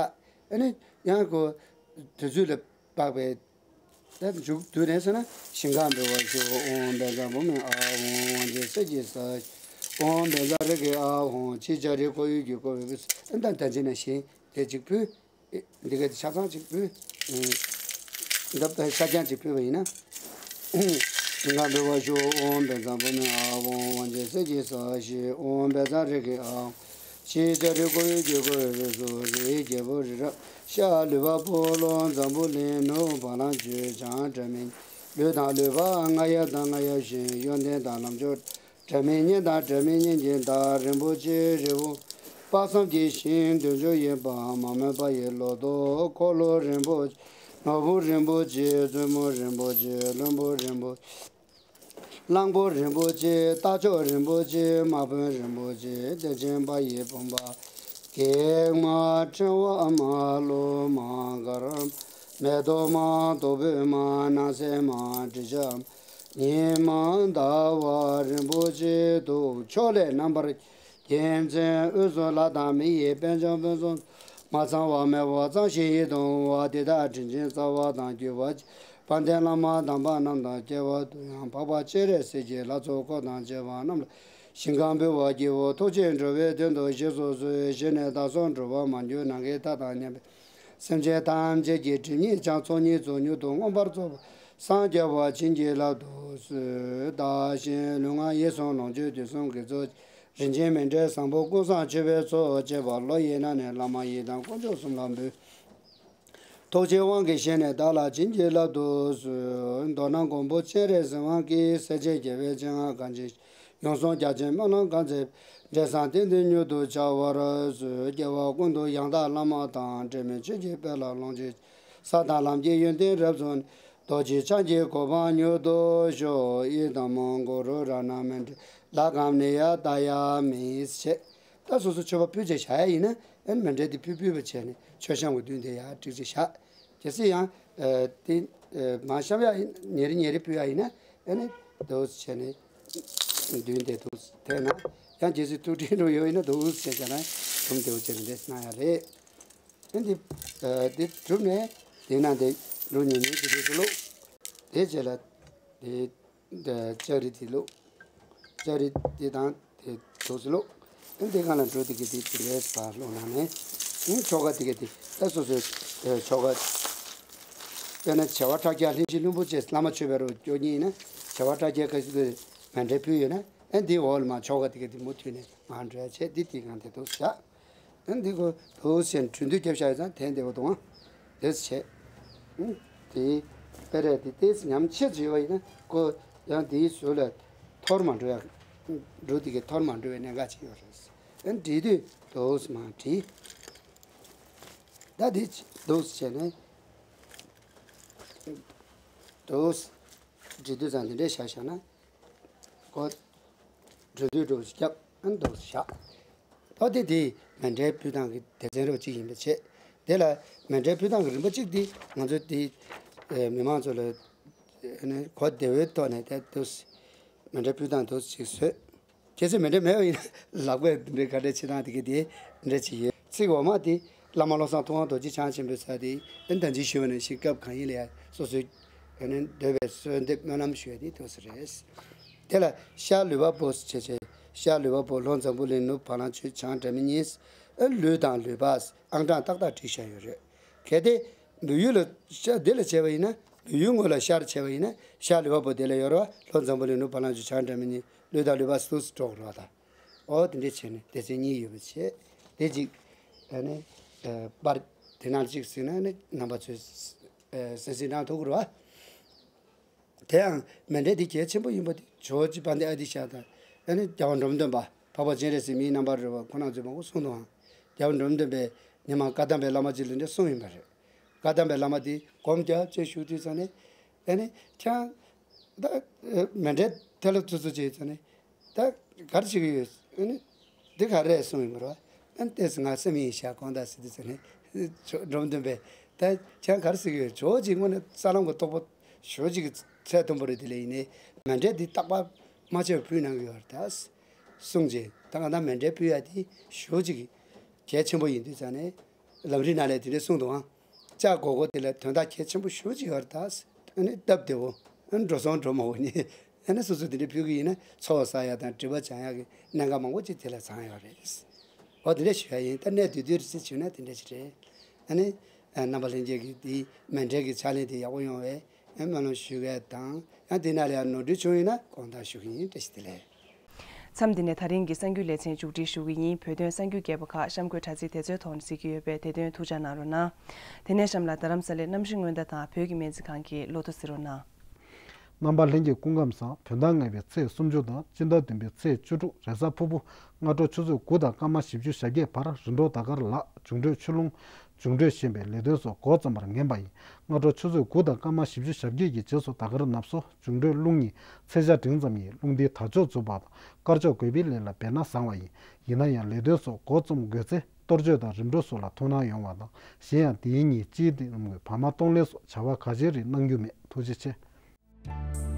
ཨ་ནི་ཡང་ཁོ་དུས་ཚོད་ལ་དཔག་པའི་ད་མཇུག་བསྡུ་ནས་ཟེར་ན། ཞིང་ཁམས་འབུལ་བར་ཞུ། ཨོཾ་བཛྲ་བྷཱུ་མི་ཨཱཿཧཱུྃ། དབང་ཆེན་གསེར་གྱི་ས་གཞི། ཨོཾ་བཛྲ་རིགས་ཀྱི་ཨཱཿཧཱུྃ། ཕྱི་ལྕགས་རི་བསྐོར་ཡུལ་གྱི་བསྐོར་བའི་དབུས་སུ། ཨ། ད་ད་ཅི་ན་ཞེས་དེ་གཅིག་ཕུལ། འདི་ག་དེ་ཆ་ཚང་གཅིག་ཕུལ། ཨེ། འདབ་ད་ཤ་རྐྱང་གཅིག་ཕུལ་བ་ཡིན་ན། ཞིང་ཁམས་འབུལ་བར་ཞུ། ཨོཾ་བཛྲ་བྷཱུ་མི་ཨཱཿཧཱུྃ། དབང་ཆེན་གསེར་གྱི་ས་གཞི། ཨོཾ་བཛྲ་རིགས་ཀྱི་ཨཱཿཧཱུྃ། ཕྱི་ལྕགས་རི་བསྐོར་ཡུལ་གྱི་བསྐོར་བའི་དབུས་སུ། རིའི་རྒྱལ་པོ་རི་རབ། ཤར་ལུས་འཕགས་སྤོ་ལོ་འཛམ་བུ་གླིང་། ནུབ་བ་ལང་སྤྱོད་བྱང་སྒྲ་མི་སྙན། ལུས་དང་ལུས་འཕགས་རྔ་ཡབ་དང་རྔ་ཡབ་གཞན། གཡོ་ལྡན་དང་ལམ་མཆོག་སྒྲ་མི་སྙན་དང་སྒྲ་མི་སྙན་གྱི་བདག་རིན་པོ་ཆེ་རི་བོ་དཔག་བསམ་གྱི་ཞིང་དུ་བྱོན་ཡོད་པ། མ་རྨོས་པ་ཡི་ལོ་ཏོག་འཁོར་ལོ་རིན་པོ་ཆེ། ནོར་བུ་རིན་པོ་ཆེ། བཙུན་མོ་རིན་པོ་ཆེ། བློན་པོ་རིན་པོ་ཆེ། གླང་པོ་རིན་པོ་ཆེ། རྟ་མཆོག་རིན་པོ་ཆེ། དམག་དཔོན་རིན་པོ་ཆེ། གཏེར་ཆེན་པ་ཡི་བུམ་པ། གེགས་མ་ཕྲེང་བ་མ་ལུས་མ། གར་མ་མེ་ཏོག་མ། དོ་པོད་མ། སྣང་གསལ་མ། དྲི་ཆབ་མ། ཉི་མ་ཟླ་བ་རིན་པོ་ཆེ་དུ། ཕྱོགས་ལས་རྣམ་པར་རྒྱལ་མཚན་དབུས་སུ་ལྷ་དང་མི་ཡི་དཔལ་འབྱོར་ཕུན་སུམ་ཚོགས། མ་ཚང་བ་མེད་པར་གཙང་ཞིང་ཡིད་དུ་འོང་བ། དེ་དག་དྲིན་ཅན་རྩ་བ་དང་རྒྱུད་པ་ཆེ། དཔལ་ལྡན་བླ་མ་དམ་པ་རྣམས་དང་སྐྱེ་བ་དུ་ཡང་འཕགས་པ་སྤྱན་རས་གཟིགས་ཀྱི་ལྷ་ཚོགས་འཁོར་དང་བཅས་པ་རྣམས་ལ་ཞིང་ཁམས་འབུལ་བར་བགྱིའོ། ཐུགས་རྗེས་འགྲོ་བའི་དོན་དུ་གཤེགས་སུ་གསོལ། ཞི་ནས་བདག་སོགས་འགྲོ་བ་མ་གྱུར་ནམ་མཁའི་མཐའ་དང་མཉམ་པའི་སེམས་ཅན་ཐམས་ཅད་ཀྱི་སྒྲིབ་གཉིས་སྦྱངས་ཚོགས་གཉིས་རྫོགས་མྱུར་དུ་མངོན་པར་རྫོགས་པར་སངས་རྒྱ་བ་བྱིན་གྱིས་བརླབ་ཏུ་གསོལ། བདག་གཞན་ལུས་ངག་ཡིད་གསུམ་ལོངས་སྤྱོད་དུས་གསུམ་གྱི་གཙོ། རིན་ཆེན་མཎྜལ་བཟང་པོ་ཀུན་བཟང་མཆོད་པའི་ཚོགས་བཅས་པ་བློ་ཡི་ནང་ནས་བླ་མ་ཡི་དམ་དཀོན་མཆོག་གསུམ་ལ་འབུལ། ཐུགས་རྗེའི་དབང་གིས་བཞེས་ནས་བདག་ལ་བྱིན་གྱིས་བརླབ་ཏུ་གསོལ། མདོར་ན་མགོན་པོ་སྤྱན་རས་གཟིགས་དབང་གིས། སྲས་བཅས་རྒྱལ་བའི་སྤྱན་སྔར་གང་ཇི། ཡང་སོང་རྒྱ་ཆེན་སྨོན་ལམ་གང་མཛད། འབྲས་བཟང་རྟེན་འདི་མྱུར་དུ་འཆར་བར་གསོལ། སྐྱེ་བ་ཀུན་ཏུ་ཡང་དག་བླ་མ་དང་། འབྲལ་མེད་ཆོས་ཀྱི་དཔལ་ལ་ལོངས་སྤྱོད། ས་དང་ལམ་གྱི་ཡོན་ཏན་རབ་རྫོགས། རྡོ་རྗེ་འཆང་གི་གོ་འཕང་མྱུར་ཐོབ་ཤོག་ཡི་དམ་གུ་རུ་རཏྣ་མཎྜལ། ལ་གམ་ནི་ཡ་ཏཱ་ཡ་མི་ཞེས། ད་སོ་སོ་མཆོད་པ་ཕུལ་བྱས་བཞག་ཡ་ཡིན་ན། ཨན་མཎྜལ་དེ་ཕུལ་ཕུལ་བ་བྱས་ནས་མཆོད་བཤམས་ཀྱི་མདུན་དེ་ཡར་བསྒྲིགས་བྱས་བཞག་གལ་སྲིད་ཡང་ཨ་དེ་ཨ་མར་བཤམས་ཡ་ཡིན། ཉེ་རེ་ཉེ་རེ་ཕུལ་ཡ་ཡིན་ན། ཨ་ནི་འདུག་སེ་བྱས་ནས་མདུན་དེ་འདུག་སེ་དེ་ན། ཡང་གལ་སྲིད་ཐུགས་ཁྲལ་འགྲོ་ཡོད་ཡིན་ན། འདུག་སེ་བྱས་བྱས་ན་དུམ་བདེ་བོ་བྱས་ནས་འདེད་གནང་ཡ་རེད། ཨ་འདི་ཨ་འདི་གྲུབ་ནས་དེ་ན་འདི་འགྲོ་ཉེ་ཉེ་དེ་འདུག་སེ་བླུགས། དེ་རྗེས་ལ་དེ། ལྕགས་རི་དེ་བླུགས། ལྕགས་རི་དེ་དང་དེ་འདུག་སེ་བླུགས། ཨ་འདི་གང་ལ་འགྲོ་དེ་གི་དེ་དེ་འདྲའི་བར་བླུགས་གནང་ནས། ཨ་ཆོ་ག་དེ་གི་དེ་ད་སོ་སོའི་ཨ་ཆོ་ག། དཔེར་ན་བྱེ་བ་ཕྲག་བརྒྱ་ལྷན་ཅིག་ལྷུན་པོ་བཅས་བླ་མ་མཆོད་པའི་རོ་སྐྱོར་མཁན་ཡིན་ན། བྱེ་བ་ཕྲག་བརྒྱ་ག་ཚོད་མཎྜལ་ཕུལ་ཡོད་ན། ཨ་འདི་འོག་ལ་མར་ཆོ་ག་དེ་གི་དེ་མུ་མཐུད་ནས་མར་འགྲོ་ཡ་བྱས། དེ་དེ་གང་དེ་འདུག་སེ་བཞག་ཨ་འདི་ཁོ་འདུག་སེ་འཕྲོ་འདུས་རྒྱབ་བཞག་ཡོད་ཙང་དེ་འདི་བ་དང་དེ་བྱས། ཨ་དེ་དཔེ་རེད། དེ་ཏོག་ཙམ་ཉམས་ཆེ་ཙམ་ཡོད་པ་ཡིན་ན་ཁོ་ཡང་དེའི་ཟུར་ལ་འཐོར་མ་འགྲོ་ཡ། འགྲོ་དེ་གའི་འཐོར་མ་འགྲོ་བའི་གནད་འགག་ཅིག་ཡོད་རེད། ཨ་འབྲི་དུས་འདུག་སེ་མར་བྲིས། ད་དེ་འདུག་སེ་བྱས་ནས་འདུག་སེ་འབྲི་དུས་ཙང་དེ་འདྲས་བཞག་བཞག་ན། ཁོ་འགྲོ་དུས་འགྲོ་ཞིག་རྒྱབ། ཨ་འདུག་སེ་བཞག་ཨོ་དེ་དེ་མཎྜལ་ཕུལ་སྟངས་ཀྱི་སྡེ་ཚན་རོ་གཅིག་ཡིན་པ་བྱས། དེ་ལ་མཎྜལ་ཕུལ་སྟངས་ཀྱི་རིམ་པ་གཅིག་དེ་ང་ཚོ་དེ་ཨེ་མི་མང་ཚོ་ལ་ཨེ་ནི་གོ་བདེ་བོའི་ཐོག་ནས་དེ་འདུག་སེ་མཎྜལ་ཕུལ་སྟངས་འདུག་སེ་ཅིག་བཟོས། གལ་སྲིད་མཎྜལ་མེད་པ་ཡིན་ན་ལག་པས་འདི་འདྲའི་ག་འདྲ་བྱེད་སྟངས་དེ་ག་དེ་འདྲ་ཅིག་ཡོད། ཚིག་འོག་མ་དེ་བླ་མ་བློ་བཟང་ཐུབ་དབང་རྡོ་རྗེ་འཆང་ཆེན་པོའི་ས་དེ་ཨེ་ད་ཅི་ཞུ་བ་ནང་བཞིན་སྐབས་གང་ཡིན་ལ་ཡ་སོ་སོའི་ཨེ་ནི་འདོད་པའི་གསོལ་འདེབས་སྨོན་ལམ་ཞུ་ཡ་དེ་འདུག་སེ་རེད། དེ་ལ་ཤར་ལུས་འཕགས་པོ་ཞེས་བྱ། ཤར་ལུས་འཕགས་པོ་ལྷོ་འཛམ་བུ་གླིང་ནུབ་བ་ལང་སྤྱོད་བྱང་སྒྲ་མི་སྙན། ཨ་ལུས་དང་ལུས་འཕགས་ཨང་གྲངས་ཏག་ཏག་བྲིས་བཞག་ཡོད་རེད། གལ་ཏེ་སྦས་ཡུལ་ལ་ཤར་འདི་ལ་བྱས་པ་ཡིན་ན། སྦས་ཡུལ་དངོས་ལ་ཤར་བྱས་པ་ཡིན་ན། ཤར་ལུས་འཕགས་པོ་འདི་ལ་ཡོད་རེད་པ། ལྷོ་འཛམ་བུ་གླིང་ནུབ་བ་ལང་སྤྱོད་བྱང་སྒྲ་མི་སྙན། ལུས་དང་ལུས་འཕགས་སུ་འགྲོ་དགོས་རེད་པ། ད་ཨོ་དེ་འདྲས་བྱས་ནས་སྡེ་ཚན་གཉིས་ཡོད་པ་བྱས། དེ་གཅིག་ཨ་ནི་ཨ་པར་དེ་ནང་གཅིག་གཟིགས་ན་ནི་རྣམ་པ་ཚོས་ཨ་གཟིགས་གཟིགས་གནང་ཐུབ་ཀྱི་རེད་པ། དེ་ཡང་མཎྜལ་འདི་གལ་ཆེན་པོ་ཡིན་པ་དེ་ཇོ་བོ་རྗེ་དཔལ་ལྡན་ཨ་ཏི་ཤ་དང་། ཨ་ནི་རྒྱལ་བ་འབྲོམ་སྟོན་པ། འཕགས་པ་སྤྱན་རས་གཟིགས་མིའི་རྣམ་པར་རོལ་པ་ཁོང་རྣམ་ཚོས་མང་པོ་གསུངས་འདུག་ཨང་། རྒྱལ་བ་འབྲོམ་སྟོན་པས་ཉི་མ་བཀའ་གདམས་པའི་བླ་མ་ཅིག་ལ་འདྲ་གསུངས་ཡིན་པ་རེད། བཀའ་གདམས་པའི་བླ་མ་དེ་སྒོམ་རྒྱབ་ཅེས་ཞུ་དུས་ཙང་ནས། ཨ་ནི་ཁྱེད་རང་ད་མཎྜལ་དེ་ལ་ཚུར་ཚུར་བྱས་ཙང་ནས། ད་ག་རེ་བྱེད་ཀྱི་ཡོད། ཨ་ནི་འདི་ག་རེ་གསུངས་ཡིན་པ་རེད་པ། ཨ་ནི་ཏོག་ཙམ་ང་སེམས་ཡིད་ཤར་དགོངས་དག་ཟེར་དུས་ཙང་ནས། འབྲོམ་སྟོན་པས་ད་ཁྱེད་རང་ག་རེ་ཟེར་གྱི་ཡོད། ཇོ་བོ་རྗེ་དངོས་གནས་ས་ལམ་གྱི་རྟོགས་པ་ཞེ་པོ་ཅིག་གི་ཚད་མཐོན་པོ་རེད། དེ་ལས་ཡིན་ནའི་མཎྜལ་འདི་རྟག་པར་མ་ཆད་པར་ཕུལ་གནང་གི་ཡོད་རེད་ད་གསུངས་རྗེས། ད་གང་ལྟར་མཎྜལ་ཕུལ་ཡ་དེ་ཞེ་པོ་ཅིག་གལ་ཆེན་པོ་ཡིན་དུས་ཙང་ནས། ལམ་རིམ་ནང་ལ་དེ་འདྲ་གསུངས་འདུག་ཨང་། བཅའ་དགོས་དགོས་དེ་ལ་དོན་དག་གལ་ཆེན་པོ་ཞེ་པོ་ཅིག་ཡོད་རེད་ད། ཨ་ནི་སྟབས་བདེ་བོ། ཨ་ནི་འགྲོ་སོང་འགྲོ་མ་འོང་ནི། ཨ་ནི་སོ་སོ་དེ་འདྲ་ཕུལ་གི་ཡིན་ན་ཚོགས་བསགས་ཡ་དང་སྒྲིབ་པ་སྦྱང་ཡ་གི་གནད་འགག་མང་པོ་ཅིག་དེ་ལ་ཚང་ཡོད་རེད། འོ་དེ་འདྲ་ཞུ་ཡ་ཡིན། ད་གནས་དུས་དུས་རེ་ཟེར་བྱུང་ན་དེ་འདྲ་ཞིག་རེད། ཨ་ནི་རྣམ་པ་ལྷན་རྒྱས་ཀྱིས་དེའི་མཎྜལ་གྱི་ཕྱག་ལེན་དེ་ཡག་པོ་ཡོང་བའི་སྨོན་ལམ་ཞུ་གི་དང་། ཡང་དེ་ནང་ལ་ཡང་ནོར་འཁྲུལ་བྱུང་ཡོད་ན་དགོངས་དག་ཞུ་གི་ཡིན། བཀྲ་ཤིས་བདེ་ལེགས། མཚམས་འདི་ནས་ད་རིང་གི་གསར་འགྱུར་ལེ་ཚན་མཇུག་སྒྲིལ་ཞུ་གི་ཡིན། བོད་དོན་གསར་འགྱུར་རྒྱས་པ་ཁག་གཤམ་འཁོད་དྲ་ཚིགས་དེ་ཚོའི་ཐོག་ནས་གཟིགས་ཀྱི་ཡོད་པས། དེ་དོན་ཐུགས་འཇགས་གནང་རོགས་གནང་། དེ་ནས་གཤམ་ལ་རྡ་རམ་ས་ལའི་གནམ་གཤིས་སྔོན་བརྡ་དང་བོད་ཀྱི་སྨན་རྩིས་ཁང་གི་ལོ་ཐོ་གཟིགས་རོགས་གནང་། རྣམ་པ་ལྷན་རྒྱས་སྐུ་ཁམས་བཟང་། བོད་ཟླ་ལྔ་པའི་ཚེས་སུམ་ཅུ་དང་སྤྱི་ཟླ་བདུན་པའི་ཚེས་བཅུ་དྲུག་རེས་གཟའ་ཕུར་བུ། སྔ་དྲོ་ཆུ་ཚོད་དགུ་དང་སྐར་མ་བཞི་བཅུ་ཞེ་བརྒྱད་བར་རིམ་གྲོ་ཟླ་སྐར་ལག་འབྱུང་འཕྲོད་ཆུ་ཀླུང་། འབྱུང་འཕྲོད་ཞེས་པའི་ལས་དོན་སོགས་འགོ་རྩོམ་པར་ངེས་པ་ཡིན། སྔ་དྲོ་ཆུ་ཚོད་དགུ་དང་སྐར་མ་བཞི་བཅུ་ཞེ་བརྒྱད་ཀྱི་རྗེས་སུ་ཟླ་སྐར་ནབ་སོ། འབྱུང་འཕྲོད་རླུང་གཉིས། ཚེས་ཆ་འབྲིང་ཙམ་ཡིན། རླུང་རྟའི་དར་ལྕོག་འཛུགས་པ་དང་དཀར་ཕྱོགས་བགོས་པའི་ལས་ལ་འབད་ན་བཟང་བ་ཡིན། ཡིན་ན་ཡང་ལས་དོན་སོགས་འགོ་རྩོམ་དགོས་ཚེ་གཏོར་སྐྱོན་དང་རིམ་གྲོ་སོགས་ལ་ཐུགས་སྣང་ཡོང་བ་དང་། གཞན་ཡང་དེའི་ཉིན་སྤྱིའི་དེ་རྣམས་ཀྱི་བར་མ་གཏོང་ལེན་སོགས་བྱ་བ་ག་ཅིའི་རིགས་གནང་རྒྱུ་མེད། ཐུགས་རྗེ་ཆེ།